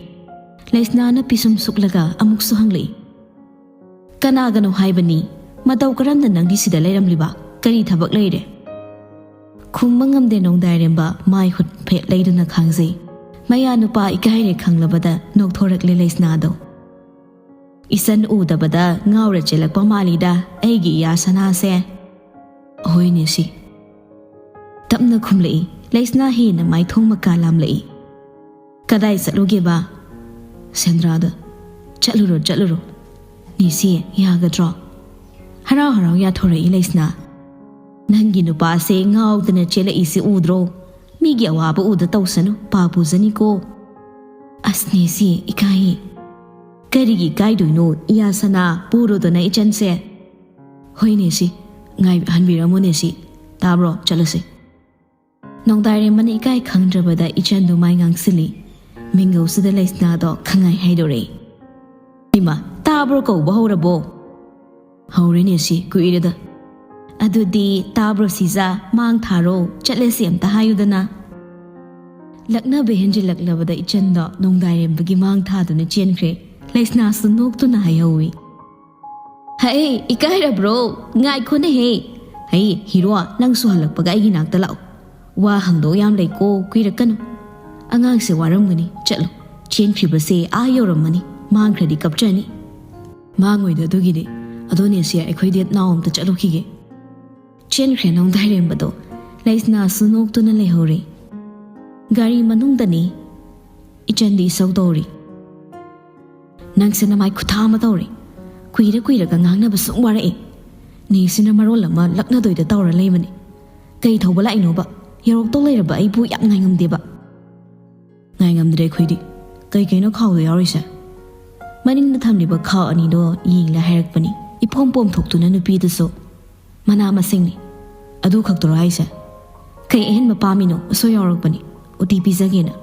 ꯂꯩꯁꯅꯥꯅ ꯄꯤꯁꯨꯝ ꯁꯨꯛꯂꯒ ꯑꯃꯨꯛꯁꯨ ꯍꯪꯂꯛꯏ, "ꯀꯅꯥꯒꯅꯣ ꯍꯥꯏꯕꯅꯤ? ꯃꯇꯧ ꯀꯔꯝꯅ ꯅꯪꯗꯤ ꯁꯤꯗ ꯂꯩꯔꯝꯂꯤꯕ? ꯀꯔꯤ ꯊꯕꯛ ꯂꯩꯔꯦ?" ꯈꯨꯝꯕ ꯉꯝꯗꯦ ꯅꯣꯡꯗꯥꯏꯔꯦꯝꯕ ꯃꯥꯏ ꯍꯨꯠ ꯐꯦꯠ ꯂꯩꯗꯨꯅ ꯈꯥꯡꯖꯩ꯫ ꯃꯌꯥ ꯅꯨꯄꯥ ꯏꯀꯥꯏꯔꯦ ꯈꯪꯂꯕꯗ ꯅꯣꯛꯊꯣꯔꯛꯂꯦ ꯂꯩꯁꯅꯥꯗꯣ꯫ "ꯏꯆꯟ ꯎꯗꯕꯗ ꯉꯥꯎꯔ ꯆꯦꯜꯂꯛꯄ ꯃꯥꯜꯂꯤꯗ ꯑꯩꯒꯤ ꯏꯌꯥ ꯁꯅꯥꯁꯦ꯫" "ꯍꯣꯏꯅꯦ ꯁꯤ꯫" ꯇꯞꯅ ꯈꯨꯝꯂꯛꯏ꯫ ꯂꯩꯁꯅꯥ ꯍꯦꯟꯅ ꯃꯥꯏꯊꯣꯡ ꯃꯀꯥ ꯂꯥꯝꯂꯛꯏ꯫ "ꯀꯗꯥꯏ ꯆꯠꯂꯨꯒꯦꯕ?" "ꯁꯦꯟꯗ꯭ꯔꯥꯗ꯫" "ꯆꯠꯂꯨꯔꯣ, ꯆꯠꯂꯨꯔꯣ꯫ ꯅꯦꯁꯤ, ꯌꯥꯒꯗ꯭ꯔꯣ?" ꯍꯔꯥꯎ ꯍꯔꯥꯎ ꯌꯥꯊꯣꯔꯛꯏ ꯂꯩꯁꯅꯥ꯫ "ꯅꯪꯒꯤ ꯅꯨꯄꯥꯁꯦ ꯉꯥꯎꯗꯅ ꯆꯦꯜꯂꯛꯏꯁꯦ ꯎꯗ꯭ꯔꯣ? ꯃꯤꯒꯤ ꯑꯋꯥꯕ ꯎꯗ ꯇꯧꯁꯅꯨ, ꯄꯥ ꯄꯨꯖꯅꯤꯀꯣ꯫" "ꯑꯁ ꯅꯦꯁꯤ, ꯏꯀꯥꯏꯌꯦ꯫" "ꯀꯔꯤꯒꯤ ꯏꯀꯥꯏꯗꯣꯏꯅꯣ? ꯏꯌꯥ ꯁꯅꯥ, ꯄꯨꯔꯣꯗꯅ ꯏꯆꯟꯁꯦ꯫" "ꯍꯣꯏ ꯅꯦꯁꯤ, ꯉꯥꯏ-, ꯍꯟꯕꯤꯔꯝꯃꯣ ꯅꯦꯁꯤ꯫ ꯇꯥꯕ꯭ꯔꯣ? ꯆꯠꯂꯁꯤ꯫" ꯅꯣꯡꯗꯥꯏꯔꯦꯝꯕꯅ ꯏꯀꯥꯏ ꯈꯪꯗ꯭ꯔꯕꯗ ꯏꯆꯟꯗꯨ ꯃꯥꯏ ꯉꯥꯡꯁꯤꯜꯂꯤ꯫ ꯃꯤꯡꯒꯧꯁꯤꯗ ꯂꯩꯁꯅꯥꯗꯣ ꯈꯪꯉꯥꯏ ꯍꯥꯏꯗꯣꯔꯛꯏ꯫ "ꯏꯃꯥ, ꯇꯥꯕ꯭ꯔꯣ ꯀꯧꯕ ꯍꯧꯔꯕꯣ?" "ꯍꯧꯔꯦꯅꯦ ꯁꯤ, ꯀꯨꯏꯔꯦꯗ꯫" "ꯑꯗꯨꯗꯤ ꯇꯥꯕ꯭ꯔꯣ ꯁꯤꯖꯥ, ꯃꯥꯡ ꯊꯥꯔꯣ, ꯆꯠꯂꯁꯤ ꯑꯝꯇ ꯍꯥꯏꯌꯨꯗꯅ꯫" ꯂꯛꯅꯕ ꯍꯦꯟꯖꯤꯜꯂꯛꯂꯕꯗ ꯏꯆꯟꯗꯣ ꯅꯣꯡꯗꯥꯏꯔꯦꯝꯕꯒꯤ ꯃꯥꯡ ꯊꯥꯗꯨꯅ ꯆꯦꯟꯈ꯭ꯔꯦ꯫ ꯂꯩꯁꯅꯥꯁꯨ ꯅꯣꯛꯇꯨꯅ ꯍꯥꯏꯍꯧꯏ꯫ "ꯍꯦ, ꯏꯀꯥꯏꯔꯕ꯭ꯔꯣ? ꯉꯥꯏꯈꯣꯅꯦꯍꯦ꯫ ꯍꯦ, ꯍꯤꯔꯣ, ꯅꯪꯁꯨ ꯍꯜꯂꯛꯄꯒ ꯑꯩꯒꯤ ꯅꯥꯛꯇ ꯂꯥꯛꯑꯣ꯫ ꯋꯥ ꯍꯪꯗꯧ ꯌꯥꯝ ꯂꯩꯀꯣ, ꯀꯨꯏꯔꯛꯀꯅꯨ꯫" "ꯑꯉꯥꯡꯁꯦ ꯋꯥꯔꯝꯒꯅꯤ, ꯆꯠꯂꯣ꯫ ꯆꯦꯟꯈ꯭ꯔꯤꯕꯁꯦ ꯑꯥ ꯌꯧꯔꯝꯃꯅꯤ, ꯃꯥꯡꯈ꯭ꯔꯗꯤ ꯀꯞꯆꯅꯤ꯫" "ꯃꯥꯡꯉꯣꯏꯗ ꯑꯗꯨꯒꯤꯗꯤ꯫ ꯑꯗꯣ ꯅꯦꯁꯤ, ꯑꯩꯈꯣꯏꯗꯤ ꯅꯥꯎ ꯑꯝꯇ ꯆꯠꯂꯨꯈꯤꯒꯦ꯫" ꯆꯦꯟꯈ꯭ꯔꯦ ꯅꯣꯡꯗꯥꯏꯔꯦꯝꯕꯗꯣ꯫ ꯂꯩꯁꯅꯥꯁꯨ ꯅꯣꯛꯇꯨꯅ ꯂꯩꯍꯧꯔꯦ꯫ ꯒꯥꯔꯤ ꯃꯅꯨꯡꯗꯅꯤ꯫ ꯏꯆꯟꯗꯤ ꯏꯁꯧ ꯇꯧꯔꯤ꯫ "ꯅꯪꯁꯦ ꯅꯃꯥꯏ ꯈꯨꯊꯥ ꯑꯃ ꯇꯧꯔꯦ꯫ ꯀꯨꯏꯔ ꯀꯨꯏꯔꯒ ꯉꯥꯡꯅꯕ ꯁꯨꯝ ꯋꯥꯔꯛꯑꯦ꯫ ꯅꯦꯁꯤꯅ ꯃꯔꯣꯜ ꯑꯃ ꯂꯛꯅꯗꯣꯏꯗ ꯇꯧꯔ ꯂꯩꯕꯅꯦ꯫ ꯀꯩ ꯊꯧꯕ ꯂꯥꯛꯏꯅꯣꯕ? ꯌꯧꯔꯛꯇꯧ ꯂꯩꯔꯕ ꯑꯩꯕꯨ ꯌꯥꯝ ꯉꯥꯏꯉꯝꯗꯦꯕ꯫" "ꯉꯥꯏꯉꯝꯗ꯭ꯔꯦ ꯑꯩꯈꯣꯏꯗꯤ꯫ ꯀꯩ ꯀꯩꯅꯣ ꯈꯥꯎꯗ ꯌꯥꯎꯔꯤꯁꯦ?" ꯃꯅꯤꯡꯗ ꯊꯝꯂꯤꯕ ꯈꯥꯎ ꯑꯅꯤꯗꯣ ꯌꯦꯡꯂ ꯍꯥꯏꯔꯛꯄꯅꯤ꯫ ꯏꯄꯣꯝ ꯄꯣꯝꯊꯣꯛꯇꯨꯅ ꯅꯨꯄꯤꯗꯨꯁꯨ꯫ "ꯃꯅꯥ ꯃꯁꯤꯡꯅꯤ꯫" "ꯑꯗꯨ ꯈꯛꯇꯔꯣ ꯍꯥꯏꯁꯦ?" "ꯀꯩ ꯑꯍꯦꯟꯕ ꯄꯥꯝꯃꯤꯅꯣ? ꯎꯁꯣꯏ ꯌꯥꯎꯔꯛꯄꯅꯤ꯫ ꯎꯇꯤ ꯄꯤꯖꯒꯦꯅ꯫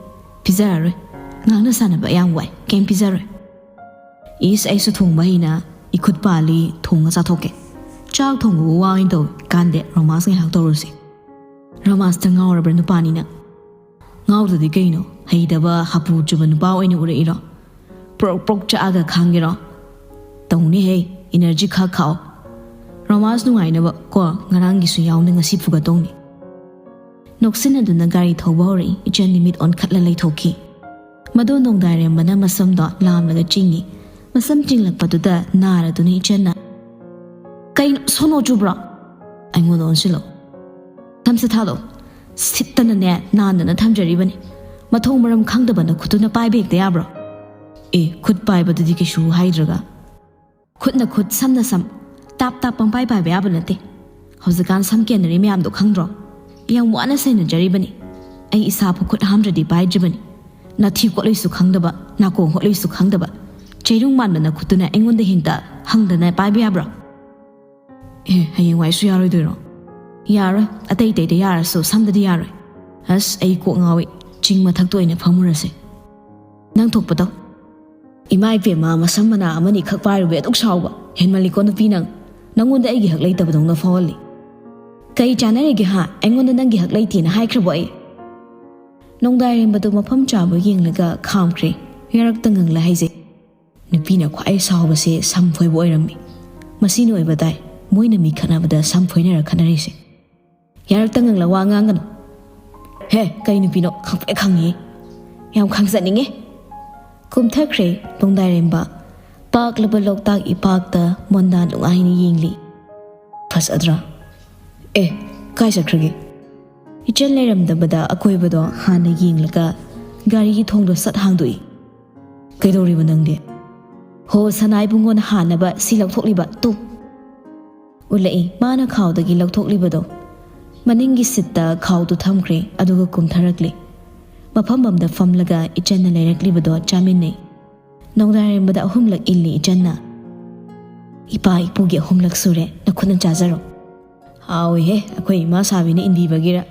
ꯄꯤꯖꯔꯔꯣꯏ꯫ ꯉꯥꯡꯅ ꯁꯥꯟꯅꯕ ꯌꯥꯝ ꯋꯥꯏ꯫ ꯀꯩꯝ ꯄꯤꯖꯔꯣꯏ꯫ ꯏꯁ, ꯑꯩꯁꯨ ꯊꯣꯡꯕ ꯍꯩꯅ ꯏꯈꯨꯠ ꯄꯥꯜꯂꯤ, ꯊꯣꯡꯉ ꯆꯥꯊꯣꯛꯀꯦ꯫ ꯆꯥꯛ ꯊꯣꯡꯕꯕꯨ ꯋꯥ ꯑꯣꯏꯅ ꯇꯧꯏ꯫ ꯀꯥꯟꯗꯦ, ꯔꯣꯃꯥꯟꯁ ꯉꯥꯏꯍꯥꯛ ꯇꯧꯔꯨꯁꯤ꯫ ꯔꯣꯃꯥꯟꯁꯇ ꯉꯥꯎꯔꯕ꯭ꯔꯥ ꯅꯨꯄꯥꯅꯤꯅ? ꯉꯥꯎꯗꯗꯤ ꯀꯩꯅꯣ, ꯍꯩꯇꯕ ꯍꯥꯄꯨ ꯆꯨꯕ ꯅꯨꯄꯥ ꯑꯣꯏꯅ ꯎꯔꯛꯏꯔꯣ? ꯄ꯭ꯔꯣꯛ ꯄ꯭ꯔꯣꯛ ꯆꯥꯛꯑꯒ ꯈꯥꯡꯒꯦꯔꯣ? ꯇꯧꯅꯤꯍꯦ, ꯏꯅꯔꯖꯤ ꯈꯔ ꯈꯥꯛꯑꯣ꯫ ꯔꯣꯃꯥꯟꯁ ꯅꯨꯡꯉꯥꯏꯅꯕ ꯀꯣ, ꯉꯔꯥꯡꯒꯤꯁꯨ ꯌꯥꯎꯅ ꯉꯁꯤ ꯐꯨꯒꯠꯇꯧꯅꯤ꯫ ꯅꯣꯛꯁꯤꯟꯅꯗꯨꯅ ꯒꯥꯔꯤ ꯊꯧꯕ ꯍꯧꯔꯛꯏ꯫ ꯏꯆꯟꯗꯤ ꯃꯤꯠ ꯑꯣꯟꯈꯠꯂ ꯂꯩꯊꯣꯛꯈꯤ꯫ ꯃꯗꯨ ꯅꯣꯡꯗꯥꯏꯔꯦꯝꯕꯅ ꯃꯁꯝꯗꯣ ꯂꯥꯝꯂꯒ ꯆꯤꯡꯉꯤ꯫ ꯃꯁꯝ ꯆꯤꯡꯂꯛꯄꯗꯨꯗ ꯅꯥꯔꯗꯨꯅ ꯏꯆꯟꯅ, "ꯀꯩꯅꯣ, ꯁꯣꯅꯣ ꯆꯨꯕ꯭ꯔꯣ?" ꯑꯩꯉꯣꯟꯗ ꯑꯣꯟꯁꯤꯜꯂꯣ꯫ "ꯁꯝꯁꯦ ꯊꯥꯗꯣ꯫ ꯁꯤꯠꯇꯅꯅꯦ, ꯅꯥꯟꯗꯅ ꯊꯝꯖꯔꯤꯕꯅꯤ꯫ ꯃꯊꯣꯡ ꯃꯔꯝ ꯈꯪꯗꯕ ꯅꯈꯨꯠꯇꯨꯅ ꯄꯥꯏꯕ ꯍꯦꯛꯇ ꯌꯥꯕ꯭ꯔꯣ?" "ꯑꯦ, ꯈꯨꯠ ꯄꯥꯏꯕꯗꯨꯗꯤ ꯀꯩꯁꯨ ꯍꯥꯏꯗ꯭ꯔꯒ?" "ꯈꯨꯠꯅ ꯈꯨꯠ, ꯁꯝꯅ ꯁꯝ, ꯇꯥꯞ ꯇꯥꯞ ꯄꯪꯄꯥꯏ ꯄꯥꯏꯕ ꯌꯥꯕ ꯅꯠꯇꯦ꯫ ꯍꯧꯖꯤꯛꯀꯥꯟ ꯁꯝ ꯀꯦꯟꯅꯔꯤ ꯃꯌꯥꯝꯗꯣ ꯈꯪꯗ꯭ꯔꯣ? ꯌꯥꯝ ꯋꯥꯅ ꯁꯦꯟꯅꯖꯔꯤꯕꯅꯤ꯫ ꯑꯩ ꯏꯁꯥ ꯐꯥꯎ ꯈꯨꯠ ꯍꯥꯝꯗ꯭ꯔꯗꯤ ꯄꯥꯏꯗ꯭ꯔꯤꯕꯅꯤ꯫ ꯅꯥꯊꯤ ꯀꯣꯠꯂꯤꯁꯨ ꯈꯪꯗꯕ, ꯅꯥꯀꯣꯡ ꯍꯣꯠꯂꯤꯁꯨ ꯈꯪꯗꯕ, ꯆꯩꯔꯨꯡ ꯃꯥꯟꯕ ꯅꯈꯨꯠꯇꯨꯅ ꯑꯩꯉꯣꯟꯗ ꯍꯦꯛꯇ ꯍꯪꯗꯅ ꯄꯥꯏꯕ ꯌꯥꯕ꯭ꯔꯣ?" "ꯑꯦ, ꯍꯌꯦꯡꯋꯥꯏꯁꯨ ꯌꯥꯔꯣꯏꯗꯣꯏꯔꯣ?" "ꯌꯥꯔꯣꯏ, ꯑꯇꯩ ꯑꯇꯩꯗ ꯌꯥꯔꯁꯨ ꯁꯝꯗꯗꯤ ꯌꯥꯔꯣꯏ꯫ ꯑꯁ, ꯑꯩ ꯀꯣꯛ ꯉꯥꯎꯏ꯫ ꯆꯤꯡ ꯃꯊꯛꯇ ꯑꯣꯏꯅ ꯐꯝꯃꯨꯔꯁꯦ꯫ ꯅꯪ ꯊꯣꯛꯄꯗꯣ꯫ ꯏꯃꯥ ꯏꯕꯦꯝꯃ, ꯃꯁꯝ ꯃꯅꯥ ꯑꯃꯅꯤ ꯈꯛ ꯄꯥꯏꯔꯨꯕꯩ ꯑꯗꯨꯛ ꯁꯥꯎꯕ? ꯍꯦꯟꯃꯜꯂꯤꯀꯣ ꯅꯨꯄꯤ ꯅꯪ꯫ ꯅꯪꯉꯣꯟꯗ ꯑꯩꯒꯤ ꯍꯛ ꯂꯩꯇꯕꯗꯧꯅ ꯐꯥꯎꯍꯜꯂꯤ꯫ ꯀꯩ ꯆꯥꯟꯅꯔꯤꯒꯦ ꯍꯥ? ꯑꯩꯉꯣꯟꯗ ꯅꯪꯒꯤ ꯍꯛ ꯂꯩꯇꯦꯅ ꯍꯥꯏꯈ꯭ꯔꯕꯣ ꯑꯩ?" ꯅꯣꯡꯗꯥꯏꯔꯦꯝꯕꯗꯣ ꯃꯐꯝ ꯆꯥꯕ ꯌꯦꯡꯂꯒ ꯈꯥꯝꯈ꯭ꯔꯦ꯫ ꯌꯥꯔꯛꯇ ꯉꯪꯂ ꯍꯥꯏꯖꯩ꯫ ꯅꯨꯄꯤꯅ ꯈ꯭ꯋꯥꯏ ꯁꯥꯎꯕꯁꯦ ꯁꯝ ꯐꯣꯏꯕ ꯑꯣꯏꯔꯝꯃꯤ꯫ ꯃꯁꯤꯅ ꯑꯣꯏꯕ ꯇꯥꯏ꯫ ꯃꯣꯏꯅ ꯃꯤ ꯈꯠꯅꯕꯗ ꯁꯝ ꯐꯣꯏꯅꯔ ꯈꯠꯅꯔꯤꯁꯦ꯫ ꯌꯥꯔꯛꯇ ꯉꯪꯂ ꯋꯥ ꯉꯥꯡꯒꯅꯨ꯫ ꯍꯦ, ꯀꯩ ꯅꯨꯄꯤꯅꯣ? ꯈꯪꯄ꯭ꯔꯦꯛ ꯈꯪꯉꯤ꯫ ꯌꯥꯝ ꯈꯪꯖꯅꯤꯡꯉꯦ꯫ ꯀꯨꯝꯊꯈ꯭ꯔꯦ ꯅꯣꯡꯗꯥꯏꯔꯦꯝꯕ꯫ ꯄꯥꯛꯂꯕ ꯂꯣꯛꯇꯥꯛ ꯏꯄꯥꯛꯇ ꯃꯣꯟꯗꯥ ꯅꯨꯡꯉꯥꯏꯅ ꯌꯦꯡꯂꯤ꯫ ꯐꯖꯗ꯭ꯔꯥ? ꯑꯦ, ꯀꯥꯏ ꯆꯠꯈ꯭ꯔꯒꯦ? ꯏꯆꯟ ꯂꯩꯔꯝꯗꯕꯗ ꯑꯀꯣꯏꯕꯗꯣ ꯍꯥꯟꯅ ꯌꯦꯡꯂꯒ ꯒꯥꯔꯤꯒꯤ ꯊꯣꯡꯗꯣ ꯁꯠ ꯍꯥꯡꯗꯣꯛꯏ꯫ ꯀꯩꯗꯧꯔꯤꯕ ꯅꯪꯗꯤ? ꯍꯣ, ꯁꯅꯥ ꯏꯕꯨꯡꯉꯣꯅ ꯍꯥꯟꯅꯕ ꯁꯤ ꯂꯧꯊꯣꯛꯂꯤꯕ ꯇꯨ꯫ ꯎꯠꯂꯛꯏ ꯃꯥꯅ ꯈꯥꯎꯗꯒꯤ ꯂꯧꯊꯣꯛꯂꯤꯕꯗꯣ꯫ ꯃꯅꯤꯡꯒꯤ ꯁꯤꯠꯇ ꯈꯥꯎꯗꯨ ꯊꯝꯈ꯭ꯔꯦ, ꯑꯗꯨꯒ ꯀꯨꯝꯊꯔꯛꯂꯦ꯫ ꯃꯐꯝ ꯑꯃꯗ ꯐꯝꯂꯒ ꯏꯆꯟꯅ ꯂꯩꯔꯛꯂꯤꯕꯗꯣ ꯆꯥꯃꯤꯟꯅꯩ꯫ ꯅꯣꯡꯗꯥꯏꯔꯦꯝꯕꯗ ꯑꯍꯨꯝꯂꯛ ꯏꯜꯂꯤ ꯏꯆꯟꯅ꯫ "ꯏꯄꯥ ꯏꯄꯨꯒꯤ ꯑꯍꯨꯝꯂꯛ ꯁꯨꯔꯦ, ꯅꯈꯨꯠꯅ ꯆꯥꯖꯔꯣ"꯫ "ꯍꯥꯎꯏꯍꯦ, ꯑꯩꯈꯣꯏ ꯏꯃꯥ ꯁꯥꯕꯤꯅ ꯏꯟꯕꯤꯕꯒꯤꯔ?"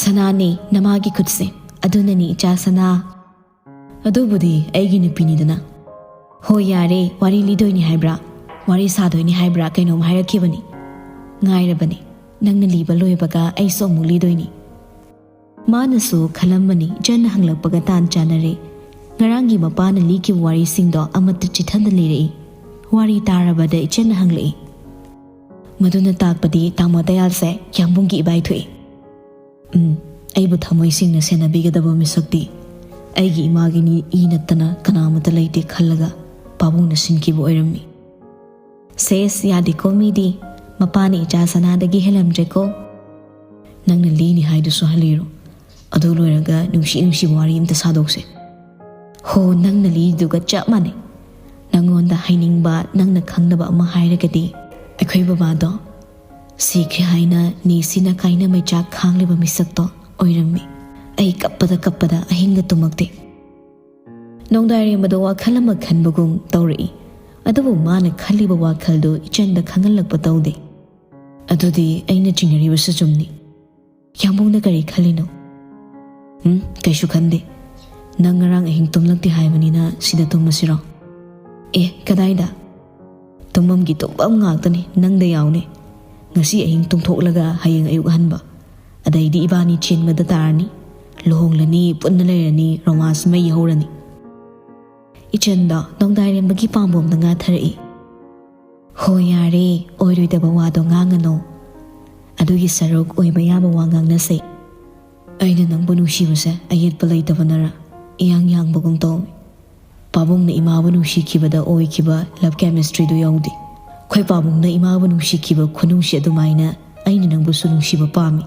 "ꯁꯅꯥꯅꯤ ꯅꯃꯥꯒꯤ ꯈꯨꯠꯁꯦ, ꯑꯗꯨꯅꯅꯤ ꯏꯆꯥ ꯁꯅꯥ"꯫ ꯑꯗꯨꯕꯨꯗꯤ ꯑꯩꯒꯤ ꯅꯨꯄꯤꯅꯤꯗꯅ꯫ ꯍꯣꯏ, ꯌꯥꯔꯦ, ꯋꯥꯔꯤ ꯂꯤꯗꯣꯏꯅꯤ ꯍꯥꯏꯕ꯭ꯔꯥ, ꯋꯥꯔꯤ ꯁꯥꯗꯣꯏꯅꯤ ꯍꯥꯏꯕ꯭ꯔꯥ, ꯀꯩꯅꯣꯝ ꯍꯥꯏꯔꯛꯈꯤꯕꯅꯤ꯫ ꯉꯥꯏꯔꯕꯅꯤ꯫ ꯅꯪꯅ ꯂꯤꯕ ꯂꯣꯏꯕꯒ ꯑꯩꯁꯨ ꯑꯃꯨꯛ ꯂꯤꯗꯣꯏꯅꯤ꯫ ꯃꯥꯅꯁꯨ ꯈꯜꯂꯝꯃꯅꯤ, ꯏꯆꯟꯅ ꯍꯪꯂꯛꯄꯒ ꯇꯥꯟ ꯆꯥꯅꯔꯦ꯫ ꯉꯔꯥꯡꯒꯤ ꯃꯄꯥꯅ ꯂꯤꯈꯤꯕ ꯋꯥꯔꯤꯁꯤꯡꯗꯣ ꯑꯃꯠꯇ ꯆꯤꯊꯅ ꯂꯤꯔꯛꯏ꯫ ꯋꯥꯔꯤ ꯇꯥꯔꯕꯗ ꯏꯆꯟꯅ ꯍꯪꯂꯛꯏ, "ꯃꯗꯨꯅ ꯇꯥꯛꯄꯗꯤ ꯇꯥꯃꯣ ꯗꯌꯥꯜꯁꯦ ꯌꯥꯝꯕꯨꯡꯒꯤ ꯏꯕꯥꯏ ꯊꯣꯛꯏ꯫" ꯎꯝ, ꯑꯩꯕꯨ ꯊꯃꯣꯏ ꯁꯦꯡꯅ ꯁꯦꯟꯅꯕꯤꯒꯗꯕ ꯃꯤꯁꯛꯇꯤ ꯑꯩꯒꯤ ꯏꯃꯥꯒꯤꯅꯤ ꯏ ꯅꯠꯇꯅ ꯀꯅꯥ ꯑꯃꯠꯇ ꯂꯩꯇꯦ ꯈꯜꯂꯒ ꯄꯥꯕꯨꯡꯅ ꯁꯤꯟꯈꯤꯕ ꯑꯣꯏꯔꯝꯃꯤ꯫ ꯁꯦꯁ, ꯌꯥꯗꯦꯀꯣ ꯃꯤꯗꯤ, ꯃꯄꯥꯅ ꯏꯆꯥ ꯁꯅꯥꯗꯒꯤ ꯍꯦꯜꯂꯝꯗ꯭ꯔꯦꯀꯣ꯫ ꯅꯪꯅ ꯂꯤꯅꯤ ꯍꯥꯏꯗꯨꯁꯨ ꯍꯜꯂꯤꯔꯣ꯫ ꯑꯗꯨ ꯂꯣꯏꯔꯒ ꯅꯨꯡꯁꯤ ꯅꯨꯡꯁꯤꯕ ꯋꯥꯔꯤ ꯑꯝꯇ ꯁꯥꯗꯣꯛꯁꯦ꯫ ꯍꯣ, ꯅꯪꯅ ꯂꯤꯗꯨꯒ ꯆꯞ ꯃꯥꯟꯅꯩ꯫ ꯅꯪꯉꯣꯟꯗ ꯍꯥꯏꯅꯤꯡꯕ, ꯅꯪꯅ ꯈꯪꯗꯕ ꯑꯃ ꯍꯥꯏꯔꯒꯗꯤ, ꯑꯩꯈꯣꯏ ꯕꯕꯥꯗꯣ ꯁꯤꯈ꯭ꯔꯦ ꯍꯥꯏꯅ ꯅꯦꯁꯤꯅ ꯀꯥꯏꯅ ꯃꯩꯆꯥꯛ ꯈꯥꯡꯂꯤꯕ ꯃꯤꯁꯛꯇꯣ ꯑꯣꯏꯔꯝꯃꯤ꯫ ꯑꯩ ꯀꯞꯄꯗ ꯀꯞꯄꯗ ꯑꯍꯤꯡꯒ ꯇꯨꯝꯃꯛꯇꯦ꯫ ꯅꯣꯡꯗꯥꯏꯔꯦꯝꯕꯗꯣ ꯋꯥꯈꯜ ꯑꯃ ꯈꯟꯕꯒꯨꯝ ꯇꯧꯔꯛꯏ꯫ ꯑꯗꯨꯕꯨ ꯃꯥꯅ ꯈꯜꯂꯤꯕ ꯋꯥꯈꯜꯗꯨ ꯏꯆꯟꯗ ꯈꯪꯍꯜꯂꯛꯄ ꯇꯧꯗꯦ꯫ ꯑꯗꯨꯗꯤ ꯑꯩꯅ ꯆꯤꯡꯅꯔꯤꯕꯁꯨ ꯆꯨꯝꯅꯤ꯫ ꯌꯥꯝꯕꯨꯡꯅ ꯀꯔꯤ ꯈꯜꯂꯤꯅꯣ? ꯎꯝ, ꯀꯩꯁꯨ ꯈꯟꯗꯦ꯫ ꯅꯪ ꯉꯔꯥꯡ ꯑꯍꯤꯡ ꯇꯨꯝꯂꯛꯇꯦ ꯍꯥꯏꯕꯅꯤꯅ ꯁꯤꯗ ꯇꯨꯝꯃꯁꯤꯔꯣ? ꯑꯦ, ꯀꯗꯥꯏꯗ? ꯇꯨꯝꯐꯝꯒꯤ ꯇꯨꯝꯐꯝ ꯉꯥꯛꯇꯅꯤ, ꯅꯪꯗ ꯌꯥꯎꯅꯤ꯫ ꯉꯁꯤ ꯑꯍꯤꯡ ꯇꯨꯝꯊꯣꯛꯂꯒ ꯍꯌꯦꯡ ꯑꯌꯨꯛ ꯍꯟꯕ꯫ ꯑꯗꯩꯗꯤ ꯏꯕꯥꯅꯤ ꯆꯦꯟꯕꯗ ꯇꯥꯔꯅꯤ꯫ ꯂꯨꯍꯣꯡꯂꯅꯤ, ꯄꯨꯟꯅ ꯂꯩꯔꯅꯤ, romance ꯃꯩ ꯍꯧꯔꯅꯤ꯫ ꯏꯆꯟꯗꯣ ꯅꯣꯡꯗꯥꯏꯔꯦꯝꯕꯒꯤ ꯄꯥꯝꯕꯣꯝꯗ ꯉꯥꯊꯔꯛꯏ꯫ ꯍꯣ, ꯌꯥꯔꯦ, ꯑꯣꯏꯔꯣꯏꯗꯕ ꯋꯥꯗꯣ ꯉꯥꯡꯉꯅꯨ꯫ ꯑꯗꯨꯒꯤ ꯁꯔꯨꯛ ꯑꯣꯏꯕ ꯌꯥꯕ ꯋꯥ ꯉꯥꯡꯅꯁꯦ꯫ ꯑꯩꯅ ꯅꯪꯕꯨ ꯅꯨꯡꯁꯤꯕꯁꯦ ꯑꯌꯦꯠꯄ ꯂꯩꯇꯕꯅꯔ ꯏꯌꯥꯡ ꯌꯥꯡꯕꯒꯨꯝ ꯇꯧꯏ꯫ ꯄꯥꯕꯨꯡꯅ ꯏꯃꯥꯕꯨ ꯅꯨꯡꯁꯤꯈꯤꯕꯗ ꯑꯣꯏꯈꯤꯕ love chemistryꯗꯨ ꯌꯧꯗꯦ꯫ ꯑꯩꯈꯣꯏ ꯄꯥꯕꯨꯡꯅ ꯏꯃꯥꯕꯨ ꯅꯨꯡꯁꯤꯈꯤꯕ ꯈꯨꯅꯨꯡꯁꯤ ꯑꯗꯨꯃꯥꯏꯅ ꯑꯩꯅ ꯅꯪꯕꯨꯁꯨ ꯅꯨꯡꯁꯤꯕ ꯄꯥꯝꯃꯤ꯫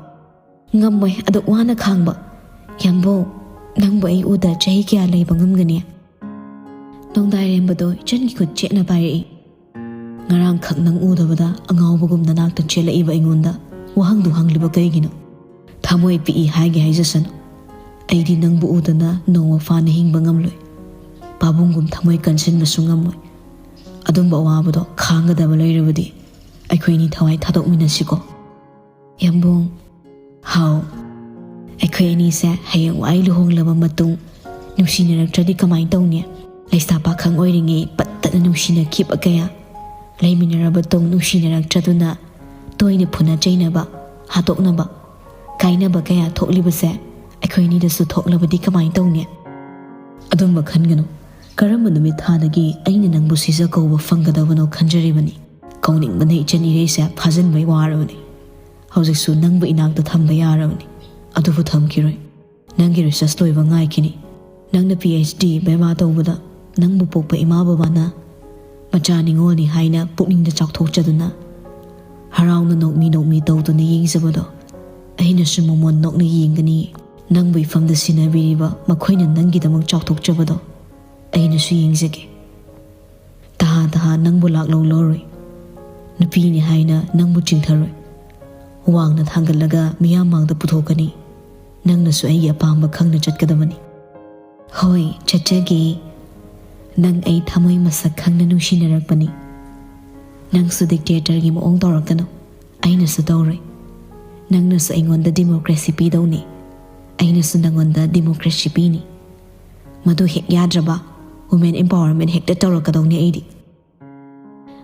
ꯉꯝꯃꯣꯏ ꯑꯗꯨꯛ ꯋꯥꯅ ꯈꯥꯡꯕ꯫ ꯌꯥꯝꯕꯨꯡ, ꯅꯪꯕꯨ ꯑꯩ ꯎꯗ ꯆꯍꯤ ꯀꯌꯥ ꯂꯩꯕ ꯉꯝꯒꯅꯤ? ꯅꯣꯡꯗꯥꯏꯔꯦꯝꯕꯗꯣ ꯏꯆꯟꯒꯤ ꯈꯨꯠ ꯆꯦꯠꯅ ꯄꯥꯏꯔꯛꯏ꯫ ꯉꯔꯥꯡꯈꯛ ꯅꯪ ꯎꯗꯕꯗ ꯑꯉꯥꯎꯕꯒꯨꯝ ꯅꯅꯥꯛꯇ ꯆꯦꯜꯂꯛꯏꯕ ꯑꯩꯉꯣꯟꯗ ꯋꯥꯍꯪꯗꯨ ꯍꯪꯂꯤꯕ ꯀꯩꯒꯤꯅꯣ? ꯊꯃꯣꯏ ꯄꯤꯛꯏ ꯍꯥꯏꯒꯦ ꯍꯥꯏꯖꯁꯅꯨ꯫ ꯑꯩꯗꯤ ꯅꯪꯕꯨ ꯎꯗꯅ ꯅꯣꯡꯃ ꯐꯥꯅ ꯍꯤꯡꯕ ꯉꯝꯂꯣꯏ꯫ ꯄꯥꯕꯨꯡꯒꯨꯝ ꯊꯃꯣꯏ ꯀꯟꯁꯤꯟꯕꯁꯨ ꯉꯝꯃꯣꯏ꯫ ꯑꯗꯨꯝꯕ ꯑꯋꯥꯕꯗꯣ ꯈꯥꯡꯒꯗꯕ ꯂꯩꯔꯕꯗꯤ ꯑꯩꯈꯣꯏꯅꯤ ꯊꯋꯥꯏ ꯊꯥꯗꯣꯛꯃꯤꯟꯅꯁꯤꯀꯣ꯫ ꯌꯥꯝꯕꯨꯡ꯫ ꯍꯥꯎ꯫ ꯑꯩꯈꯣꯏ ꯑꯅꯤꯁꯦ ꯍꯌꯦꯡꯋꯥꯏ ꯂꯨꯍꯣꯡꯂꯕ ꯃꯇꯨꯡ ꯅꯨꯡꯁꯤꯅꯔꯛꯇ꯭ꯔꯗꯤ ꯀꯃꯥꯏꯅ ꯇꯧꯅꯤ? ꯂꯩꯁꯥ ꯄꯥꯈꯪ ꯑꯣꯏꯔꯤꯉꯩ ꯄꯠꯇꯅ ꯅꯨꯡꯁꯤꯅꯈꯤꯕ ꯀꯌꯥ, ꯂꯩꯃꯤꯟꯅꯔꯕ ꯇꯨꯡ ꯅꯨꯡꯁꯤꯅꯔꯛꯇ꯭ꯔꯗꯨꯅ ꯇꯣꯏꯅ ꯐꯨꯅ ꯆꯩꯅꯕ, ꯍꯥꯠꯇꯣꯛꯅꯕ, ꯀꯥꯏꯅꯕ ꯀꯌꯥ ꯊꯣꯛꯂꯤꯕꯁꯦ ꯑꯩꯈꯣꯏ ꯑꯅꯤꯗꯁꯨ ꯊꯣꯛꯂꯕꯗꯤ ꯀꯃꯥꯏꯅ ꯇꯧꯅꯤ? ꯑꯗꯨꯝꯕ ꯈꯟꯒꯅꯨ꯫ ꯀꯔꯝꯕ ꯅꯨꯃꯤꯠ ꯊꯥꯗꯒꯤ ꯑꯩꯅ ꯅꯪꯕꯨ ꯁꯤꯖ ꯀꯧꯕ ꯐꯪꯒꯗꯕꯅꯣ ꯈꯟꯖꯔꯤꯕꯅꯤ꯫ ꯀꯧꯅꯤꯡꯕꯅ ꯏꯆꯟ ꯏꯔꯩꯁꯦ ꯐꯥꯖꯤꯟꯕꯩ ꯋꯥꯔꯕꯅꯤ꯫ ꯍꯧꯖꯤꯛꯁꯨ ꯅꯪꯕꯨ ꯏꯅꯥꯛꯇ ꯊꯝꯕ ꯌꯥꯔꯕꯅꯤ꯫ ꯑꯗꯨꯕꯨ ꯊꯝꯈꯤꯔꯣꯏ꯫ ꯅꯪꯒꯤ research ꯂꯣꯏꯕ ꯉꯥꯏꯈꯤꯅꯤ꯫ ꯅꯪꯅ PhD ꯕꯩꯕꯥ ꯇꯧꯕꯗ ꯅꯪꯕꯨ ꯄꯣꯛꯄ ꯏꯃꯥ ꯕꯕꯥꯅ ꯃꯆꯥ ꯅꯤꯉꯣꯜꯅꯤ ꯍꯥꯏꯅ ꯄꯨꯛꯅꯤꯡꯗ ꯆꯥꯎꯊꯣꯛꯆꯗꯨꯅ ꯍꯔꯥꯎꯅ ꯅꯣꯛꯃꯤ ꯅꯣꯛꯃꯤ ꯇꯧꯗꯨꯅ ꯌꯦꯡꯖꯕꯗꯣ ꯑꯩꯅꯁꯨ ꯃꯃꯣꯟ ꯅꯣꯛꯅ ꯌꯦꯡꯒꯅꯤ꯫ ꯅꯪꯕꯨ ꯏꯐꯝꯗ ꯁꯤꯟꯅꯕꯤꯔꯤꯕ ꯃꯈꯣꯏꯅ ꯅꯪꯒꯤꯗꯃꯛ ꯆꯥꯎꯊꯣꯛꯆꯕꯗꯣ ꯑꯩꯅꯁꯨ ꯌꯦꯡꯖꯒꯦ꯫ ꯇꯍꯥ ꯇꯍꯥ ꯅꯪꯕꯨ ꯂꯥꯛꯂꯧ ꯂꯧꯔꯣꯏ꯫ ꯅꯨꯄꯤꯅꯤ ꯍꯥꯏꯅ ꯅꯪꯕꯨ ꯆꯤꯡꯊꯔꯣꯏ꯫ ꯋꯥꯡꯅ ꯊꯥꯡꯒꯠꯂꯒ ꯃꯤꯌꯥꯝ ꯃꯥꯡꯗ ꯄꯨꯊꯣꯛꯀꯅꯤ꯫ ꯅꯪꯅꯁꯨ ꯑꯩꯒꯤ ꯑꯄꯥꯝꯕ ꯈꯪꯅ ꯆꯠꯀꯗꯕꯅꯤ꯫ ꯍꯣꯏ, ꯆꯠꯆꯒꯦ꯫ ꯅꯪ ꯑꯩ ꯊꯃꯣꯏ ꯃꯁꯛ ꯈꯪꯅ ꯅꯨꯡꯁꯤꯅꯔꯛꯄꯅꯤ꯫ ꯅꯪꯁꯨ dictatorꯒꯤ ꯃꯑꯣꯡ ꯇꯧꯔꯛꯀꯅꯨ꯫ ꯑꯩꯅꯁꯨ ꯇꯧꯔꯣꯏ꯫ ꯅꯪꯅꯁꯨ ꯑꯩꯉꯣꯟꯗ democracy ꯄꯤꯗꯧꯅꯤ꯫ ꯑꯩꯅꯁꯨ ꯅꯪꯉꯣꯟꯗ democracy ꯄꯤꯅꯤ꯫ ꯃꯗꯨ ꯍꯦꯛ ꯌꯥꯗ꯭ꯔꯕ women empowerment ꯍꯦꯛꯇ ꯇꯧꯔꯛꯀꯗꯧꯅꯤ ꯑꯩꯗꯤ꯫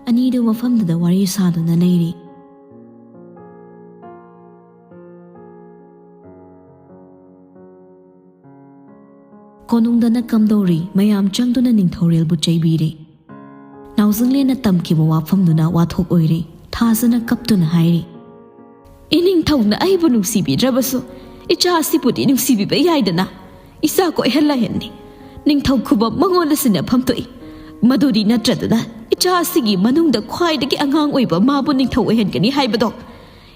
ꯑꯅꯤꯗꯨ ꯃꯐꯝꯗꯨꯗ ꯋꯥꯔꯤ ꯁꯥꯗꯨꯅ ꯂꯩꯔꯤ꯫ ꯀꯣꯅꯨꯡꯗꯅ ꯀꯝꯗꯧꯔꯤ? ꯃꯌꯥꯝ ꯆꯪꯗꯨꯅ ꯅꯤꯡꯊꯧꯔꯦꯜꯕꯨ ꯆꯩꯕꯤꯔꯦ꯫ ꯅꯥꯎꯖꯤꯡꯂꯦꯟꯅ ꯇꯝꯈꯤꯕ ꯋꯥꯐꯝꯗꯨꯅ ꯋꯥꯊꯣꯛ ꯑꯣꯏꯔꯦ꯫ ꯊꯥꯖꯅ ꯀꯞꯇꯨꯅ ꯍꯥꯏꯔꯤ꯫ "ꯏꯅꯤꯡꯊꯧꯅ ꯑꯩꯕꯨ ꯅꯨꯡꯁꯤꯕꯤꯗ꯭ꯔꯕꯁꯨ ꯏꯆꯥ ꯑꯁꯤꯕꯨꯗꯤ ꯅꯨꯡꯁꯤꯕꯤꯕ ꯌꯥꯏꯗꯅ꯫ ꯏꯆꯥ ꯀꯣꯏꯍꯜ ꯂꯥꯏꯍꯟꯅꯤ꯫ ꯅꯤꯡꯊꯧ ꯈꯨꯕꯝ ꯃꯉꯣꯟꯗ ꯁꯤꯟꯅꯐꯝ ꯊꯣꯛꯏ꯫ ꯃꯗꯨꯗꯤ ꯅꯠꯇ꯭ꯔꯗꯅ ꯏꯆꯥ ꯑꯁꯤꯒꯤ ꯃꯅꯨꯡꯗ ꯈ꯭ꯋꯥꯏꯗꯒꯤ ꯑꯉꯥꯡ ꯑꯣꯏꯕ ꯃꯥꯕꯨ ꯅꯤꯡꯊꯧ ꯑꯣꯏꯍꯟꯒꯅꯤ ꯍꯥꯏꯕꯗꯣ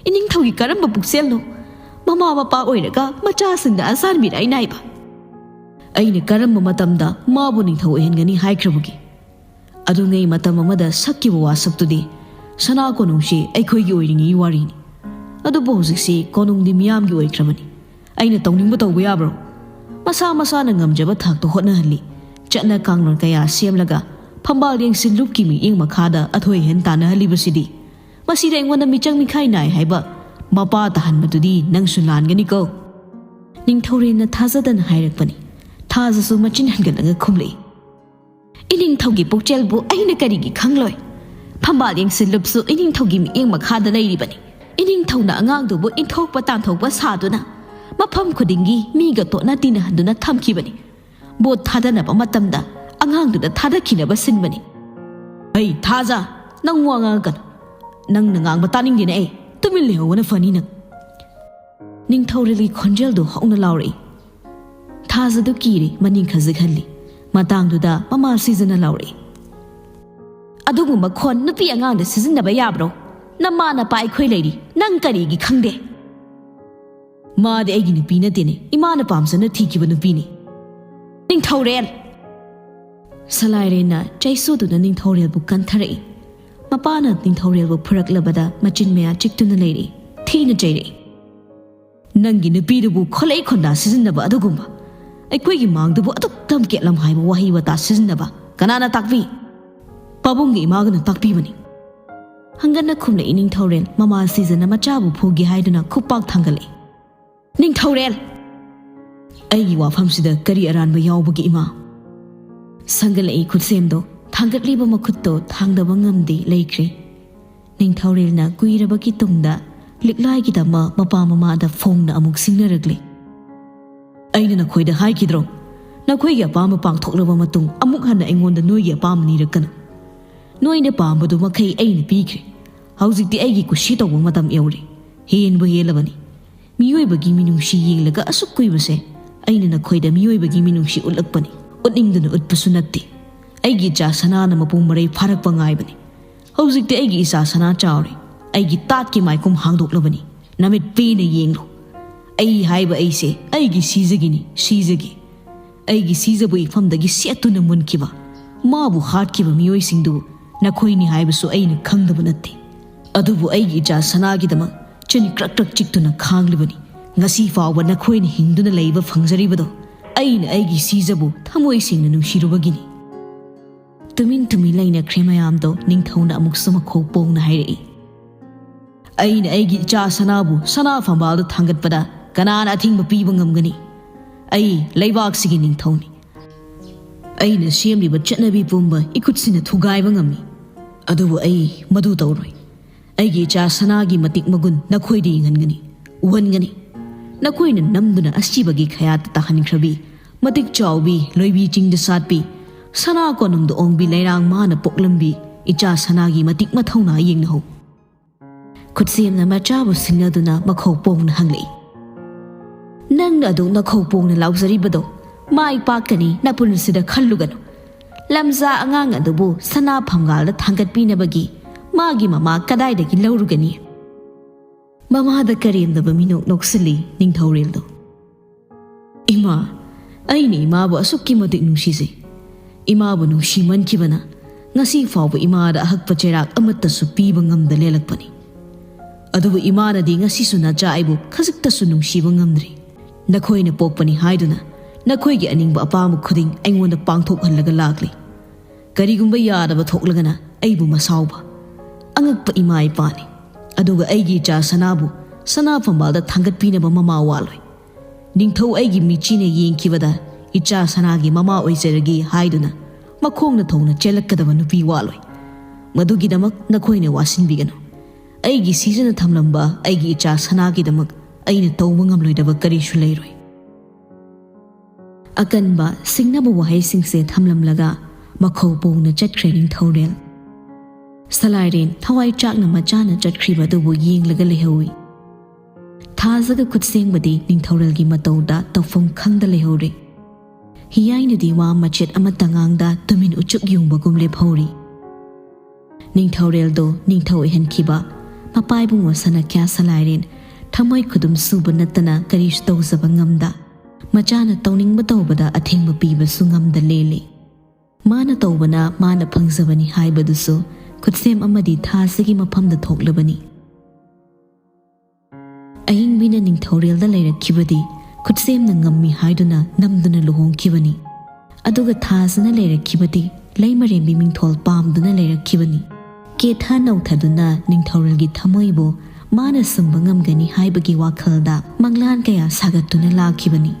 ꯏꯅꯤꯡꯊꯧꯒꯤ ꯀꯔꯝꯕ ꯄꯨꯛꯆꯦꯜꯅꯣ? ꯃꯃꯥ ꯃꯄꯥ ꯑꯣꯏꯔꯒ ꯃꯆꯥꯁꯤꯡꯗ ꯑꯆꯥꯟꯕꯤꯔꯥꯏ ꯅꯥꯏꯕ꯫ ꯑꯩꯅ ꯀꯔꯝꯕ ꯃꯇꯝꯗ ꯃꯥꯕꯨ ꯅꯤꯡꯊꯧ ꯑꯣꯏꯍꯟꯒꯅꯤ ꯍꯥꯏꯈ꯭ꯔꯕꯒꯦ? ꯑꯗꯨꯉꯩ ꯃꯇꯝ ꯑꯃꯗ ꯁꯛꯈꯤꯕ ꯋꯥꯁꯛꯇꯨꯗꯤ ꯁꯅꯥ ꯀꯣꯅꯨꯡꯁꯤ ꯑꯩꯈꯣꯏꯒꯤ ꯑꯣꯏꯔꯤꯉꯩꯒꯤ ꯋꯥꯔꯤꯅꯤ꯫ ꯑꯗꯨꯕꯨ ꯍꯧꯖꯤꯛꯁꯤ ꯀꯣꯅꯨꯡꯗꯤ ꯃꯤꯌꯥꯝꯒꯤ ꯑꯣꯏꯈ꯭ꯔꯕꯅꯤ꯫ ꯑꯩꯅ ꯇꯧꯅꯤꯡꯕ ꯇꯧꯕ ꯌꯥꯕ꯭ꯔꯣ? ꯃꯁꯥ ꯃꯁꯥꯅ ꯉꯝꯖꯕ ꯊꯥꯛꯇ ꯍꯣꯠꯅꯍꯜꯂꯤ꯫ ꯆꯠꯅ ꯀꯥꯡꯂꯣꯟ ꯀꯌꯥ ꯁꯦꯝꯂꯒ ꯐꯝꯕꯥꯜ ꯂꯦꯡꯁꯤꯟ ꯂꯨꯞꯀꯤ ꯃꯤꯠꯌꯦꯡ ꯃꯈꯥꯗ ꯑꯊꯣꯏ ꯑꯍꯦꯟ ꯇꯥꯟꯅꯍꯜꯂꯤꯕꯁꯤꯗꯤ꯫ ꯃꯁꯤꯗ ꯑꯩꯉꯣꯟꯗ ꯃꯤꯆꯪ ꯃꯤꯈꯥꯏ ꯅꯥꯏ ꯍꯥꯏꯕ ꯃꯄꯥ ꯇꯥꯍꯟꯕꯗꯨꯗꯤ ꯅꯪꯁꯨ ꯂꯥꯟꯒꯅꯤꯀꯣ꯫ ꯅꯤꯡꯊꯧꯔꯦꯜꯅ ꯊꯥꯖꯗꯅ ꯍꯥꯏꯔꯛꯄꯅꯤ꯫ ꯊꯥꯖꯁꯨ ꯃꯆꯤꯟ ꯍꯟꯒꯠꯂꯒ ꯈꯨꯝꯂꯛꯏ, "ꯏꯅꯤꯡꯊꯧꯒꯤ ꯄꯨꯛꯆꯦꯜꯕꯨ ꯑꯩꯅ ꯀꯔꯤꯒꯤ ꯈꯪꯂꯣꯏ? ꯐꯝꯕꯥꯜ ꯌꯦꯡꯁꯤꯜꯂꯨꯞꯁꯨ ꯏꯅꯤꯡꯊꯧꯒꯤ ꯃꯤꯠꯌꯦꯡ ꯃꯈꯥꯗ ꯂꯩꯔꯤꯕꯅꯤ꯫ ꯏꯅꯤꯡꯊꯧꯅ ꯑꯉꯥꯡꯗꯨꯕꯨ ꯏꯟꯊꯣꯛꯄ ꯇꯥꯟꯊꯣꯛꯄ ꯁꯥꯗꯨꯅ ꯃꯐꯝ ꯈꯨꯗꯤꯡꯒꯤ ꯃꯤꯒ ꯇꯣꯠꯅ ꯇꯤꯟꯅꯍꯟꯗꯨꯅ ꯊꯝꯈꯤꯕꯅꯤ꯫ ꯚꯣꯠ ꯊꯥꯗꯅꯕ ꯃꯇꯝꯗ ꯑꯉꯥꯡꯗꯨꯗ ꯊꯥꯗꯈꯤꯅꯕ ꯁꯤꯟꯕꯅꯤ꯫" "ꯑꯩ ꯊꯥꯖ, ꯅꯪ ꯋꯥ ꯉꯥꯡꯉꯛꯀꯅꯨ꯫ ꯅꯪꯅ ꯉꯥꯡꯕ ꯇꯥꯅꯤꯡꯗꯦꯅꯦ ꯑꯩ꯫ ꯇꯨꯃꯤꯟ ꯂꯩꯍꯧꯕꯅ ꯐꯅꯤ ꯅꯪ꯫" ꯅꯤꯡꯊꯧꯔꯦꯜꯒꯤ ꯈꯣꯟꯖꯦꯜꯗꯨ ꯍꯧꯅ ꯂꯥꯎꯔꯛꯏ꯫ ꯊꯥꯖꯗꯨ ꯀꯤꯔꯦ, ꯃꯅꯤꯡ ꯈꯖꯤꯛ ꯍꯜꯂꯤ꯫ ꯃꯇꯥꯡꯗꯨꯗ ꯃꯃꯥ ꯁꯤꯖꯅ ꯂꯥꯎꯔꯛꯏ, "ꯑꯗꯨꯒꯨꯝꯕ ꯈꯣꯟ ꯅꯨꯄꯤ ꯑꯉꯥꯡꯗ ꯁꯤꯖꯤꯟꯅꯕ ꯌꯥꯕ꯭ꯔꯣ? ꯅꯃꯥ ꯅꯄꯥ ꯑꯩꯈꯣꯏ ꯂꯩꯔꯤ, ꯅꯪ ꯀꯔꯤꯒꯤ ꯈꯪꯗꯦ?" "ꯃꯥꯗꯤ ꯑꯩꯒꯤ ꯅꯨꯄꯤ ꯅꯠꯇꯦꯅꯦ, ꯏꯃꯥꯅ ꯄꯥꯝꯖꯅ ꯊꯤꯈꯤꯕ ꯅꯨꯄꯤꯅꯤ꯫" "ꯅꯤꯡꯊꯧꯔꯦꯜ!" ꯁꯂꯥꯏꯔꯦꯟꯅ ꯆꯩꯁꯨꯗꯨꯅ ꯅꯤꯡꯊꯧꯔꯦꯜꯕꯨ ꯀꯟꯊꯔꯛꯏ꯫ ꯃꯄꯥꯅ ꯅꯤꯡꯊꯧꯔꯦꯜꯕꯨ ꯐꯨꯔꯛꯂꯕꯗ ꯃꯆꯤꯟ ꯃꯌꯥ ꯆꯤꯛꯇꯨꯅ ꯂꯩꯔꯤ꯫ ꯊꯤꯅ ꯆꯩꯔꯛꯏ꯫ "ꯅꯪꯒꯤ ꯅꯨꯄꯤꯗꯨꯕꯨ ꯈꯣꯂꯩ ꯈꯣꯟꯗꯥ ꯁꯤꯖꯤꯟꯅꯕ ꯑꯗꯨꯒꯨꯝꯕ ꯑꯩꯈꯣꯏꯒꯤ ꯃꯥꯡꯗꯕꯨ ꯑꯗꯨꯛ ꯇꯝꯀꯦꯠꯂꯝ ꯍꯥꯏꯕ ꯋꯥꯍꯩ ꯋꯥꯇꯥ ꯁꯤꯖꯤꯟꯅꯕ ꯀꯅꯥꯅ ꯇꯥꯛꯄꯤ?" "ꯄꯥꯕꯨꯡꯒ ꯏꯃꯥꯒꯅ ꯇꯥꯛꯄꯤꯕꯅꯤ꯫" ꯍꯪꯒꯠꯅ ꯈꯨꯝꯂꯛꯏ ꯅꯤꯡꯊꯧꯔꯦꯜ, ꯃꯃꯥ ꯁꯤꯖꯅ ꯃꯆꯥꯕꯨ ꯐꯨꯒꯦ ꯍꯥꯏꯗꯨꯅ ꯈꯨꯄꯥꯛ ꯊꯥꯡꯒꯠꯂꯛꯏ꯫ "ꯅꯤꯡꯊꯧꯔꯦꯜ!" "ꯑꯩꯒꯤ ꯋꯥꯐꯝꯁꯤꯗ ꯀꯔꯤ ꯑꯔꯥꯟꯕ ꯌꯥꯎꯕꯒꯦ, ꯏꯃꯥ?" ꯁꯪꯒꯠꯂꯛꯏ ꯈꯨꯠꯁꯦꯝꯗꯣ, ꯊꯥꯡꯒꯠꯂꯤꯕ ꯃꯈꯨꯠꯇꯣ ꯊꯥꯡꯗꯕ ꯉꯝꯗꯦ ꯂꯩꯈ꯭ꯔꯦ꯫ ꯅꯤꯡꯊꯧꯔꯦꯜꯅ ꯀꯨꯏꯔꯕꯒꯤ ꯇꯨꯡꯗ ꯂꯤꯛꯂꯥꯏꯒꯤꯗꯃꯛ ꯃꯄꯥ ꯃꯃꯥꯗ ꯐꯣꯡꯅ ꯑꯃꯨꯛ ꯁꯤꯡꯅꯔꯛꯂꯦ꯫ "ꯑꯩꯅ ꯅꯈꯣꯏꯗ ꯍꯥꯏꯈꯤꯗ꯭ꯔꯣ? ꯅꯈꯣꯏꯒꯤ ꯑꯄꯥꯝꯕ ꯄꯥꯡꯊꯣꯛꯂꯕ ꯃꯇꯨꯡ ꯑꯃꯨꯛ ꯍꯟꯅ ꯑꯩꯉꯣꯟꯗ ꯅꯣꯏꯒꯤ ꯑꯄꯥꯝꯕ ꯅꯤꯔꯛꯀꯅꯨ꯫ ꯅꯣꯏꯅ ꯄꯥꯝꯕꯗꯨ ꯃꯈꯩ ꯑꯩꯅ ꯄꯤꯈ꯭ꯔꯦ꯫ ꯍꯧꯖꯤꯛꯇꯤ ꯑꯩꯒꯤ ꯀꯨꯁꯤ ꯇꯧꯕ ꯃꯇꯝ ꯌꯧꯔꯦ꯫ ꯍꯦꯟꯕꯨ ꯍꯦꯜꯂꯕꯅꯤ꯫ ꯃꯤꯑꯣꯏꯕꯒꯤ ꯃꯤꯅꯨꯡꯁꯤ ꯌꯦꯡꯂꯒ ꯑꯁꯨꯛ ꯀꯨꯏꯕꯁꯦ ꯑꯩꯅ ꯅꯈꯣꯏꯗ ꯃꯤꯑꯣꯏꯕꯒꯤ ꯃꯤꯅꯨꯡꯁꯤ ꯎꯠꯂꯛꯄꯅꯤ꯫ ꯎꯠꯅꯤꯡꯗꯅ ꯎꯠꯄꯁꯨ ꯅꯠꯇꯦ꯫ ꯑꯩꯒꯤ ꯏꯆꯥ ꯁꯅꯥꯅ ꯃꯄꯨꯡ ꯃꯔꯩ ꯐꯥꯔꯛꯄ ꯉꯥꯏꯕꯅꯤ꯫ ꯍꯧꯖꯤꯛꯇꯤ ꯑꯩꯒꯤ ꯏꯆꯥ ꯁꯅꯥ ꯆꯥꯎꯔꯦ꯫ ꯑꯩꯒꯤ ꯇꯥꯠꯀꯤ ꯃꯥꯏꯈꯨꯝ ꯍꯥꯡꯗꯣꯛꯂꯕꯅꯤ꯫ ꯅꯃꯤꯠ ꯄꯦꯅ ꯌꯦꯡꯂꯨ꯫ ꯑꯩ ꯍꯥꯏꯕ ꯑꯩꯁꯦ ꯑꯩꯒꯤ ꯁꯤꯖꯒꯤꯅꯤ, ꯁꯤꯖꯒꯤ꯫ ꯑꯩꯒꯤ ꯁꯤꯖꯕꯨ ꯏꯐꯝꯗꯒꯤ ꯁꯦꯠꯇꯨꯅ ꯃꯨꯟꯈꯤꯕ, ꯃꯥꯕꯨ ꯍꯥꯠꯈꯤꯕ ꯃꯤꯑꯣꯏꯁꯤꯡꯗꯨ ꯅꯈꯣꯏꯅꯤ ꯍꯥꯏꯕꯁꯨ ꯑꯩꯅ ꯈꯪꯗꯕ ꯅꯠꯇꯦ꯫ ꯑꯗꯨꯕꯨ ꯑꯩꯒꯤ ꯏꯆꯥ ꯁꯅꯥꯒꯤꯗꯃꯛ ꯆꯤꯟ ꯀ꯭ꯔꯛ ꯀ꯭ꯔꯛ ꯆꯤꯛꯇꯨꯅ ꯈꯥꯡꯂꯤꯕꯅꯤ꯫ ꯉꯁꯤ ꯐꯥꯎꯕ ꯅꯈꯣꯏꯅ ꯍꯤꯡꯗꯨꯅ ꯂꯩꯕ ꯐꯪꯖꯔꯤꯕꯗꯣ ꯑꯩꯅ ꯑꯩꯒꯤ ꯁꯤꯖꯕꯨ ꯊꯃꯣꯏ ꯁꯦꯡꯅ ꯅꯨꯡꯁꯤꯔꯨꯕꯒꯤꯅꯤ꯫" ꯇꯨꯃꯤꯟ ꯇꯨꯃꯤꯟ ꯂꯩꯅꯈ꯭ꯔꯦ ꯃꯌꯥꯝꯗꯣ꯫ ꯅꯤꯡꯊꯧꯅ ꯑꯃꯨꯛꯁꯨ ꯃꯈꯣꯛ ꯄꯣꯡꯅ ꯍꯥꯏꯔꯛꯏ, "ꯑꯩꯅ ꯑꯩꯒꯤ ꯏꯆꯥ ꯁꯅꯥꯕꯨ ꯁꯅꯥ ꯐꯝꯕꯥꯜꯗ ꯊꯥꯡꯒꯠꯄꯗ ꯀꯅꯥꯅ ꯑꯊꯤꯡꯕ ꯄꯤꯕ ꯉꯝꯒꯅꯤ? ꯑꯩ ꯂꯩꯕꯥꯛꯁꯤꯒꯤ ꯅꯤꯡꯊꯧꯅꯤ꯫ ꯑꯩꯅ ꯁꯦꯝꯂꯤꯕ ꯆꯠꯅꯕꯤ ꯄꯨꯝꯕ ꯏꯈꯨꯠꯁꯤꯅ ꯊꯨꯒꯥꯏꯕ ꯉꯝꯃꯤ꯫ ꯑꯗꯨꯕꯨ ꯑꯩ ꯃꯗꯨ ꯇꯧꯔꯣꯏ꯫ ꯑꯩꯒꯤ ꯏꯆꯥ ꯁꯅꯥꯒꯤ ꯃꯇꯤꯛ ꯃꯒꯨꯟ ꯅꯈꯣꯏꯗ ꯌꯦꯡꯍꯟꯒꯅꯤ, ꯎꯍꯟꯒꯅꯤ꯫ ꯅꯈꯣꯏꯅ ꯅꯝꯗꯨꯅ ꯑꯁꯤꯕꯒꯤ ꯈꯌꯥꯠꯇ ꯇꯥꯍꯟꯈ꯭ꯔꯕꯤ, ꯃꯇꯤꯛ ꯆꯥꯎꯕꯤ, ꯂꯣꯏꯕꯤ ꯆꯤꯡꯗ ꯁꯥꯠꯄꯤ, ꯁꯅꯥ ꯀꯣꯅꯨꯡꯗ ꯑꯣꯡꯕꯤ ꯂꯩꯔꯥꯡ ꯃꯥꯅ ꯄꯣꯛꯂꯝꯕꯤ ꯏꯆꯥ ꯁꯅꯥꯒꯤ ꯃꯇꯤꯛ ꯃꯊꯧꯅꯥ ꯌꯦꯡꯅꯍꯧ꯫ ꯈꯨꯠꯁꯦꯝꯅ ꯃꯆꯥꯕꯨ ꯁꯤꯡꯅꯗꯨꯅ ꯃꯈꯧ ꯄꯣꯡꯅ ꯍꯪꯂꯛꯏ, "ꯅꯪꯅ ꯑꯗꯨꯛ ꯅꯈꯧ ꯄꯣꯡꯅ ꯂꯥꯎꯖꯔꯤꯕꯗꯣ ꯃꯥꯏ ꯄꯥꯛꯀꯅꯤ ꯅꯄꯨꯟꯁꯤꯗ ꯈꯜꯂꯨꯒꯅꯨ꯫ ꯂꯝꯖꯥ ꯑꯉꯥꯡ ꯑꯗꯨꯕꯨ ꯁꯅꯥ ꯐꯝꯒꯥꯜꯗ ꯊꯥꯡꯒꯠꯄꯤꯅꯕꯒꯤ ꯃꯥꯒꯤ ꯃꯃꯥ ꯀꯗꯥꯏꯗꯒꯤ ꯂꯧꯔꯨꯒꯅꯤ?" ꯃꯃꯥꯗ ꯀꯔꯦꯝꯅꯕ ꯃꯤꯅꯣꯛ ꯅꯣꯛꯁꯤꯜꯂꯤ ꯅꯤꯡꯊꯧꯔꯦꯜꯗꯣ꯫ "ꯏꯃꯥ, ꯑꯩꯅ ꯏꯃꯥꯕꯨ ꯑꯁꯨꯛꯀꯤ ꯃꯇꯤꯛ ꯅꯨꯡꯁꯤꯖꯩ꯫ ꯏꯃꯥꯕꯨ ꯅꯨꯡꯁꯤꯃꯟꯈꯤꯕꯅ ꯉꯁꯤ ꯐꯥꯎꯕ ꯏꯃꯥꯗ ꯑꯍꯛꯄ ꯆꯩꯔꯥꯛ ꯑꯃꯠꯇꯁꯨ ꯄꯤꯕ ꯉꯝꯗ ꯂꯦꯜꯂꯛꯄꯅꯤ꯫ ꯑꯗꯨꯕꯨ ꯏꯃꯥꯅꯗꯤ ꯉꯁꯤꯁꯨ ꯅꯆꯥ ꯑꯩꯕꯨ ꯈꯖꯤꯛꯇꯁꯨ ꯅꯨꯡꯁꯤꯕ ꯉꯝꯗ꯭ꯔꯤ꯫ ꯅꯈꯣꯏꯅ ꯄꯣꯛꯄꯅꯤ ꯍꯥꯏꯗꯨꯅ ꯅꯈꯣꯏꯒꯤ ꯑꯅꯤꯡꯕ ꯑꯄꯥꯝꯕ ꯈꯨꯗꯤꯡ ꯑꯩꯉꯣꯟꯗ ꯄꯥꯡꯊꯣꯛꯍꯜꯂꯒ ꯂꯥꯛꯂꯤ꯫ ꯀꯔꯤꯒꯨꯝꯕ ꯌꯥꯗꯕ ꯊꯣꯛꯂꯒꯅ ꯑꯩꯕꯨ ꯃꯁꯥꯎꯕ꯫ ꯑꯉꯛꯄ ꯏꯃꯥ ꯏꯄꯥꯅꯤ꯫ ꯑꯗꯨꯒ ꯑꯩꯒꯤ ꯏꯆꯥ ꯁꯅꯥꯕꯨ ꯁꯅꯥ ꯐꯝꯕꯥꯜꯗ ꯊꯥꯡꯒꯠꯄꯤꯅꯕ ꯃꯃꯥ ꯋꯥꯠꯂꯣꯏ꯫ ꯅꯤꯡꯊꯧ ꯑꯩꯒꯤ ꯃꯤꯆꯤꯅ ꯌꯦꯡꯈꯤꯕꯗ ꯏꯆꯥ ꯁꯅꯥꯒꯤ ꯃꯃꯥ ꯑꯣꯏꯖꯔꯒꯦ ꯍꯥꯏꯗꯨꯅ ꯃꯈꯣꯡꯅ ꯊꯧꯅ ꯆꯦꯜꯂꯛꯀꯗꯕ ꯅꯨꯄꯤ ꯋꯥꯠꯂꯣꯏ꯫ ꯃꯗꯨꯒꯤꯗꯃꯛ ꯅꯈꯣꯏꯅ ꯋꯥꯁꯤꯟꯕꯤꯒꯅꯨ꯫ ꯑꯩꯒꯤ ꯁꯤꯖꯅ ꯊꯝꯂꯝꯕ ꯑꯩꯒꯤ ꯏꯆꯥ ꯁꯅꯥꯒꯤꯗꯃꯛ ꯑꯩꯅ ꯇꯧꯕ ꯉꯝꯂꯣꯏꯗꯕ ꯀꯔꯤꯁꯨ ꯂꯩꯔꯣꯏ꯫" ꯑꯀꯟꯕ ꯁꯤꯡꯅꯕ ꯋꯥꯍꯩꯁꯤꯡꯁꯦ ꯊꯝꯂꯝꯂꯒ ꯃꯈꯧ ꯄꯣꯡꯅ ꯆꯠꯈ꯭ꯔꯦ ꯅꯤꯡꯊꯧꯔꯦꯜ꯫ ꯁꯂꯥꯏꯔꯦꯟ ꯊꯋꯥꯏ ꯆꯥꯛꯅ ꯃꯆꯥꯅ ꯆꯠꯈ꯭ꯔꯤꯕ ꯑꯗꯨꯕꯨ ꯌꯦꯡꯂꯒ ꯂꯩꯍꯧꯏ꯫ ꯊꯥꯖꯒ ꯈꯨꯠꯁꯦꯡꯕꯗꯤ ꯅꯤꯡꯊꯧꯔꯦꯜꯒꯤ ꯃꯇꯧꯗ ꯇꯧꯐꯝ ꯈꯪꯗ ꯂꯩꯍꯧꯔꯦ꯫ ꯍꯤꯌꯥꯏꯅꯗꯤ ꯋꯥ ꯃꯆꯦꯠ ꯑꯃꯠꯇ ꯉꯥꯡꯗ ꯇꯨꯃꯤꯟ ꯎꯆꯨꯛ ꯌꯨꯡꯕꯒꯨꯝ ꯂꯦꯞꯍꯧꯔꯤ꯫ ꯅꯤꯡꯊꯧꯔꯦꯜꯗꯣ ꯅꯤꯡꯊꯧ ꯑꯣꯏꯍꯟꯈꯤꯕ ꯃꯄꯥꯏꯕꯨꯡ ꯃꯁꯥꯅ ꯀꯌꯥ ꯁꯂꯥꯏꯔꯦꯟ ꯊꯃꯣꯏ ꯈꯨꯗꯨꯝ ꯁꯨꯕ ꯅꯠꯇꯅ ꯀꯔꯤꯁꯨ ꯇꯧꯖꯕ ꯉꯝꯗ ꯃꯆꯥꯅ ꯇꯧꯅꯤꯡꯕ ꯇꯧꯕꯗ ꯑꯊꯤꯡꯕ ꯄꯤꯕꯁꯨ ꯉꯝꯗ ꯂꯦꯜꯂꯤ꯫ ꯃꯥꯅ ꯇꯧꯕꯅ ꯃꯥꯅ ꯐꯪꯖꯕꯅꯤ ꯍꯥꯏꯕꯗꯨꯁꯨ ꯈꯨꯠꯁꯦꯝ ꯑꯃꯗꯤ ꯊꯥꯖꯒꯤ ꯃꯐꯝꯗ ꯊꯣꯛꯂꯕꯅꯤ꯫ ꯑꯏꯪꯕꯤꯅ ꯅꯤꯡꯊꯧꯔꯦꯜꯗ ꯂꯩꯔꯛꯈꯤꯕꯗꯤ ꯈꯨꯠꯁꯦꯝꯅ ꯉꯝꯃꯤ ꯍꯥꯏꯗꯨꯅ ꯅꯝꯗꯨꯅ ꯂꯨꯍꯣꯡꯈꯤꯕꯅꯤ꯫ ꯑꯗꯨꯒ ꯊꯥꯖꯅ ꯂꯩꯔꯛꯈꯤꯕꯗꯤ ꯂꯩꯃꯔꯦꯝꯕꯤ ꯃꯤꯡꯊꯣꯜ ꯄꯥꯝꯗꯨꯅ ꯂꯩꯔꯛꯈꯤꯕꯅꯤ꯫ ꯀꯦꯊ ꯅꯧꯊꯗꯨꯅ ꯅꯤꯡꯊꯧꯔꯦꯜꯒꯤ ꯊꯃꯣꯏꯕꯨ ꯃꯥꯅ ꯁꯨꯝꯕ ꯉꯝꯒꯅꯤ ꯍꯥꯏꯕꯒꯤ ꯋꯥꯈꯜꯗ ꯃꯪꯂꯥꯟ ꯀꯌꯥ ꯁꯥꯒꯠꯇꯨꯅ ꯂꯥꯛꯈꯤꯕꯅꯤ꯫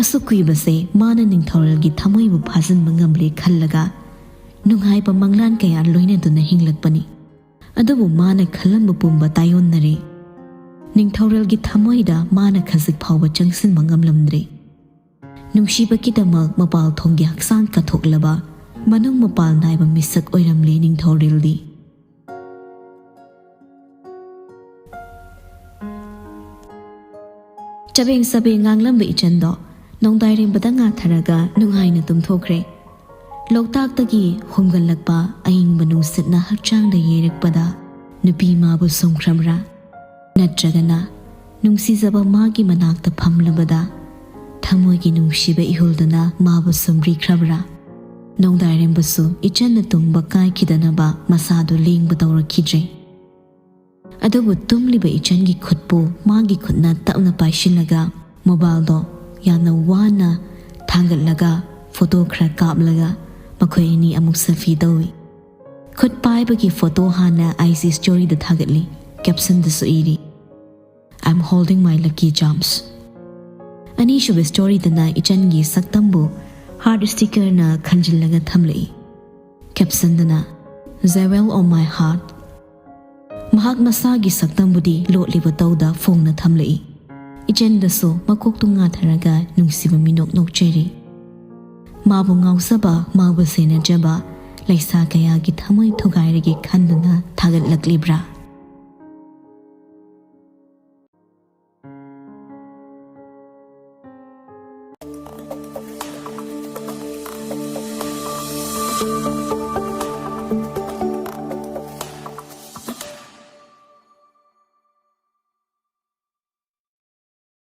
ꯑꯁꯨꯛ ꯀꯨꯏꯕꯁꯦ ꯃꯥꯅ ꯅꯤꯡꯊꯧꯔꯦꯜꯒꯤ ꯊꯃꯣꯏꯕꯨ ꯐꯥꯖꯤꯟꯕ ꯉꯝꯂꯦ ꯈꯜꯂꯒ ꯅꯨꯡꯉꯥꯏꯕ ꯃꯪꯂꯥꯟ ꯀꯌꯥ ꯂꯣꯏꯅꯗꯨꯅ ꯍꯤꯡꯂꯛꯄꯅꯤ꯫ ꯑꯗꯨꯕꯨ ꯃꯥꯅ ꯈꯜꯂꯝꯕ ꯄꯨꯝꯕ ꯇꯥꯏꯌꯣꯟꯅꯔꯦ꯫ ꯅꯤꯡꯊꯧꯔꯦꯜꯒꯤ ꯊꯃꯣꯏꯗ ꯃꯥꯅ ꯈꯖꯤꯛ ꯐꯥꯎꯕ ꯆꯪꯁꯤꯟꯕ ꯉꯝꯂꯝꯗ꯭ꯔꯦ꯫ ꯅꯨꯡꯁꯤꯕꯒꯤꯗꯃꯛ ꯃꯄꯥꯜ ꯊꯣꯡꯒꯤ ꯍꯛꯆꯥꯡ ꯀꯠꯊꯣꯛꯂꯕ ꯃꯅꯨꯡ ꯃꯄꯥꯜ ꯅꯥꯏꯕ ꯃꯤꯁꯛ ꯑꯣꯏꯔꯝꯂꯦ ꯅꯤꯡꯊꯧꯔꯦꯜꯗꯤ꯫ ꯆꯕꯦꯡ ꯆꯕꯦꯡ ꯉꯥꯡꯂꯝꯕ ꯏꯆꯟꯗꯣ ꯅꯣꯡꯗꯥꯏꯔꯦꯝꯕꯗ ꯉꯥꯊꯔꯒ ꯅꯨꯡꯉꯥꯏꯅ ꯇꯨꯝꯊꯣꯛꯈ꯭ꯔꯦ꯫ ꯂꯣꯛꯇꯥꯛꯇꯒꯤ ꯍꯨꯝꯒꯠꯂꯛꯄ ꯑꯏꯪꯕ ꯅꯨꯡꯁꯤꯠꯅ ꯍꯛꯆꯥꯡꯗ ꯌꯩꯔꯛꯄꯗ ꯅꯨꯄꯤ ꯃꯥꯕꯨ ꯁꯨꯝꯈ꯭ꯔꯕ꯭ꯔꯥ? ꯅꯠꯇ꯭ꯔꯒꯅ ꯅꯨꯡꯁꯤꯖꯕ ꯃꯥꯒꯤ ꯃꯅꯥꯛꯇ ꯐꯝꯂꯕꯗ ꯊꯃꯣꯏꯒꯤ ꯅꯨꯡꯁꯤꯕ ꯏꯍꯨꯜꯗꯨꯅ ꯃꯥꯕꯨ ꯁꯨꯝꯕꯤꯈ꯭ꯔꯕ꯭ꯔꯥ? ꯅꯣꯡꯗꯥꯏꯔꯦꯝꯕꯁꯨ ꯏꯆꯟꯅ ꯇꯨꯝꯕ ꯀꯥꯏꯈꯤꯗꯅꯕ ꯃꯁꯥꯗꯨ ꯂꯦꯡꯕ ꯇꯧꯔꯛꯈꯤꯗ꯭ꯔꯦ꯫ ꯑꯗꯨꯕꯨ ꯇꯨꯝꯂꯤꯕ ꯏꯆꯟꯒꯤ ꯈꯨꯠꯄꯨ ꯃꯥꯒꯤ ꯈꯨꯠꯅ ꯇꯞꯅ ꯄꯥꯏꯁꯤꯜꯂꯒ ꯃꯣꯕꯥꯏꯜꯗꯣ ꯌꯥꯝꯅ ꯋꯥꯅ ꯊꯥꯡꯒꯠꯂꯒ ꯐꯣꯇꯣ ꯈꯔ ꯀꯥꯞꯂꯒ ꯃꯈꯣꯏ ꯑꯅꯤ ꯑꯃꯨꯛ ꯁꯦꯜꯐꯤ ꯇꯧꯏ꯫ ꯈꯨꯠ ꯄꯥꯏꯕꯒꯤ ꯐꯣꯇꯣ ꯍꯥꯟꯅ ꯑꯥꯏ ꯖꯤ ꯁ꯭ꯇꯣꯔꯤꯗ ꯊꯥꯒꯠꯂꯤ꯫ ꯀꯦꯞꯁꯟꯗꯁꯨ ꯏꯔꯤ, "I am holding my lucky charms." ꯑꯅꯤꯁꯨꯕ ꯁ꯭ꯇꯣꯔꯤꯗꯅ ꯏꯆꯟꯒꯤ ꯁꯛꯇꯝꯕꯨ heart ꯁ꯭ꯇꯤꯀꯔꯅ ꯈꯟꯖꯤꯜꯂꯒ ꯊꯝꯂꯛꯏ꯫ ꯀꯦꯞꯁꯟꯗꯅ, "Jewel of my heart." ꯃꯍꯥꯛ ꯃꯁꯥꯒꯤ ꯁꯛꯇꯝꯕꯨꯗꯤ ꯂꯣꯠꯂꯤꯕ ꯇꯧꯗ ꯐꯣꯡꯅ ꯊꯝꯂꯛꯏ꯫ ꯏꯆꯟꯗꯁꯨ ꯃꯀꯣꯛꯇꯨ ꯉꯥꯊꯔꯒ ꯅꯨꯡꯁꯤꯕ ꯃꯤꯅꯣꯛ ꯅꯣꯛꯆꯔꯤ꯫ ꯃꯥꯕꯨ ꯉꯥꯎꯖꯕ, ꯃꯥꯕꯨ ꯁꯦꯟꯅꯖꯕ ꯂꯩꯁꯥ ꯀꯌꯥꯒꯤ ꯊꯃꯣꯏ ꯊꯨꯒꯥꯏꯔꯒꯦ ꯈꯟꯗꯨꯅ ꯊꯥꯒꯠꯂꯛꯂꯤꯕ꯭ꯔꯥ?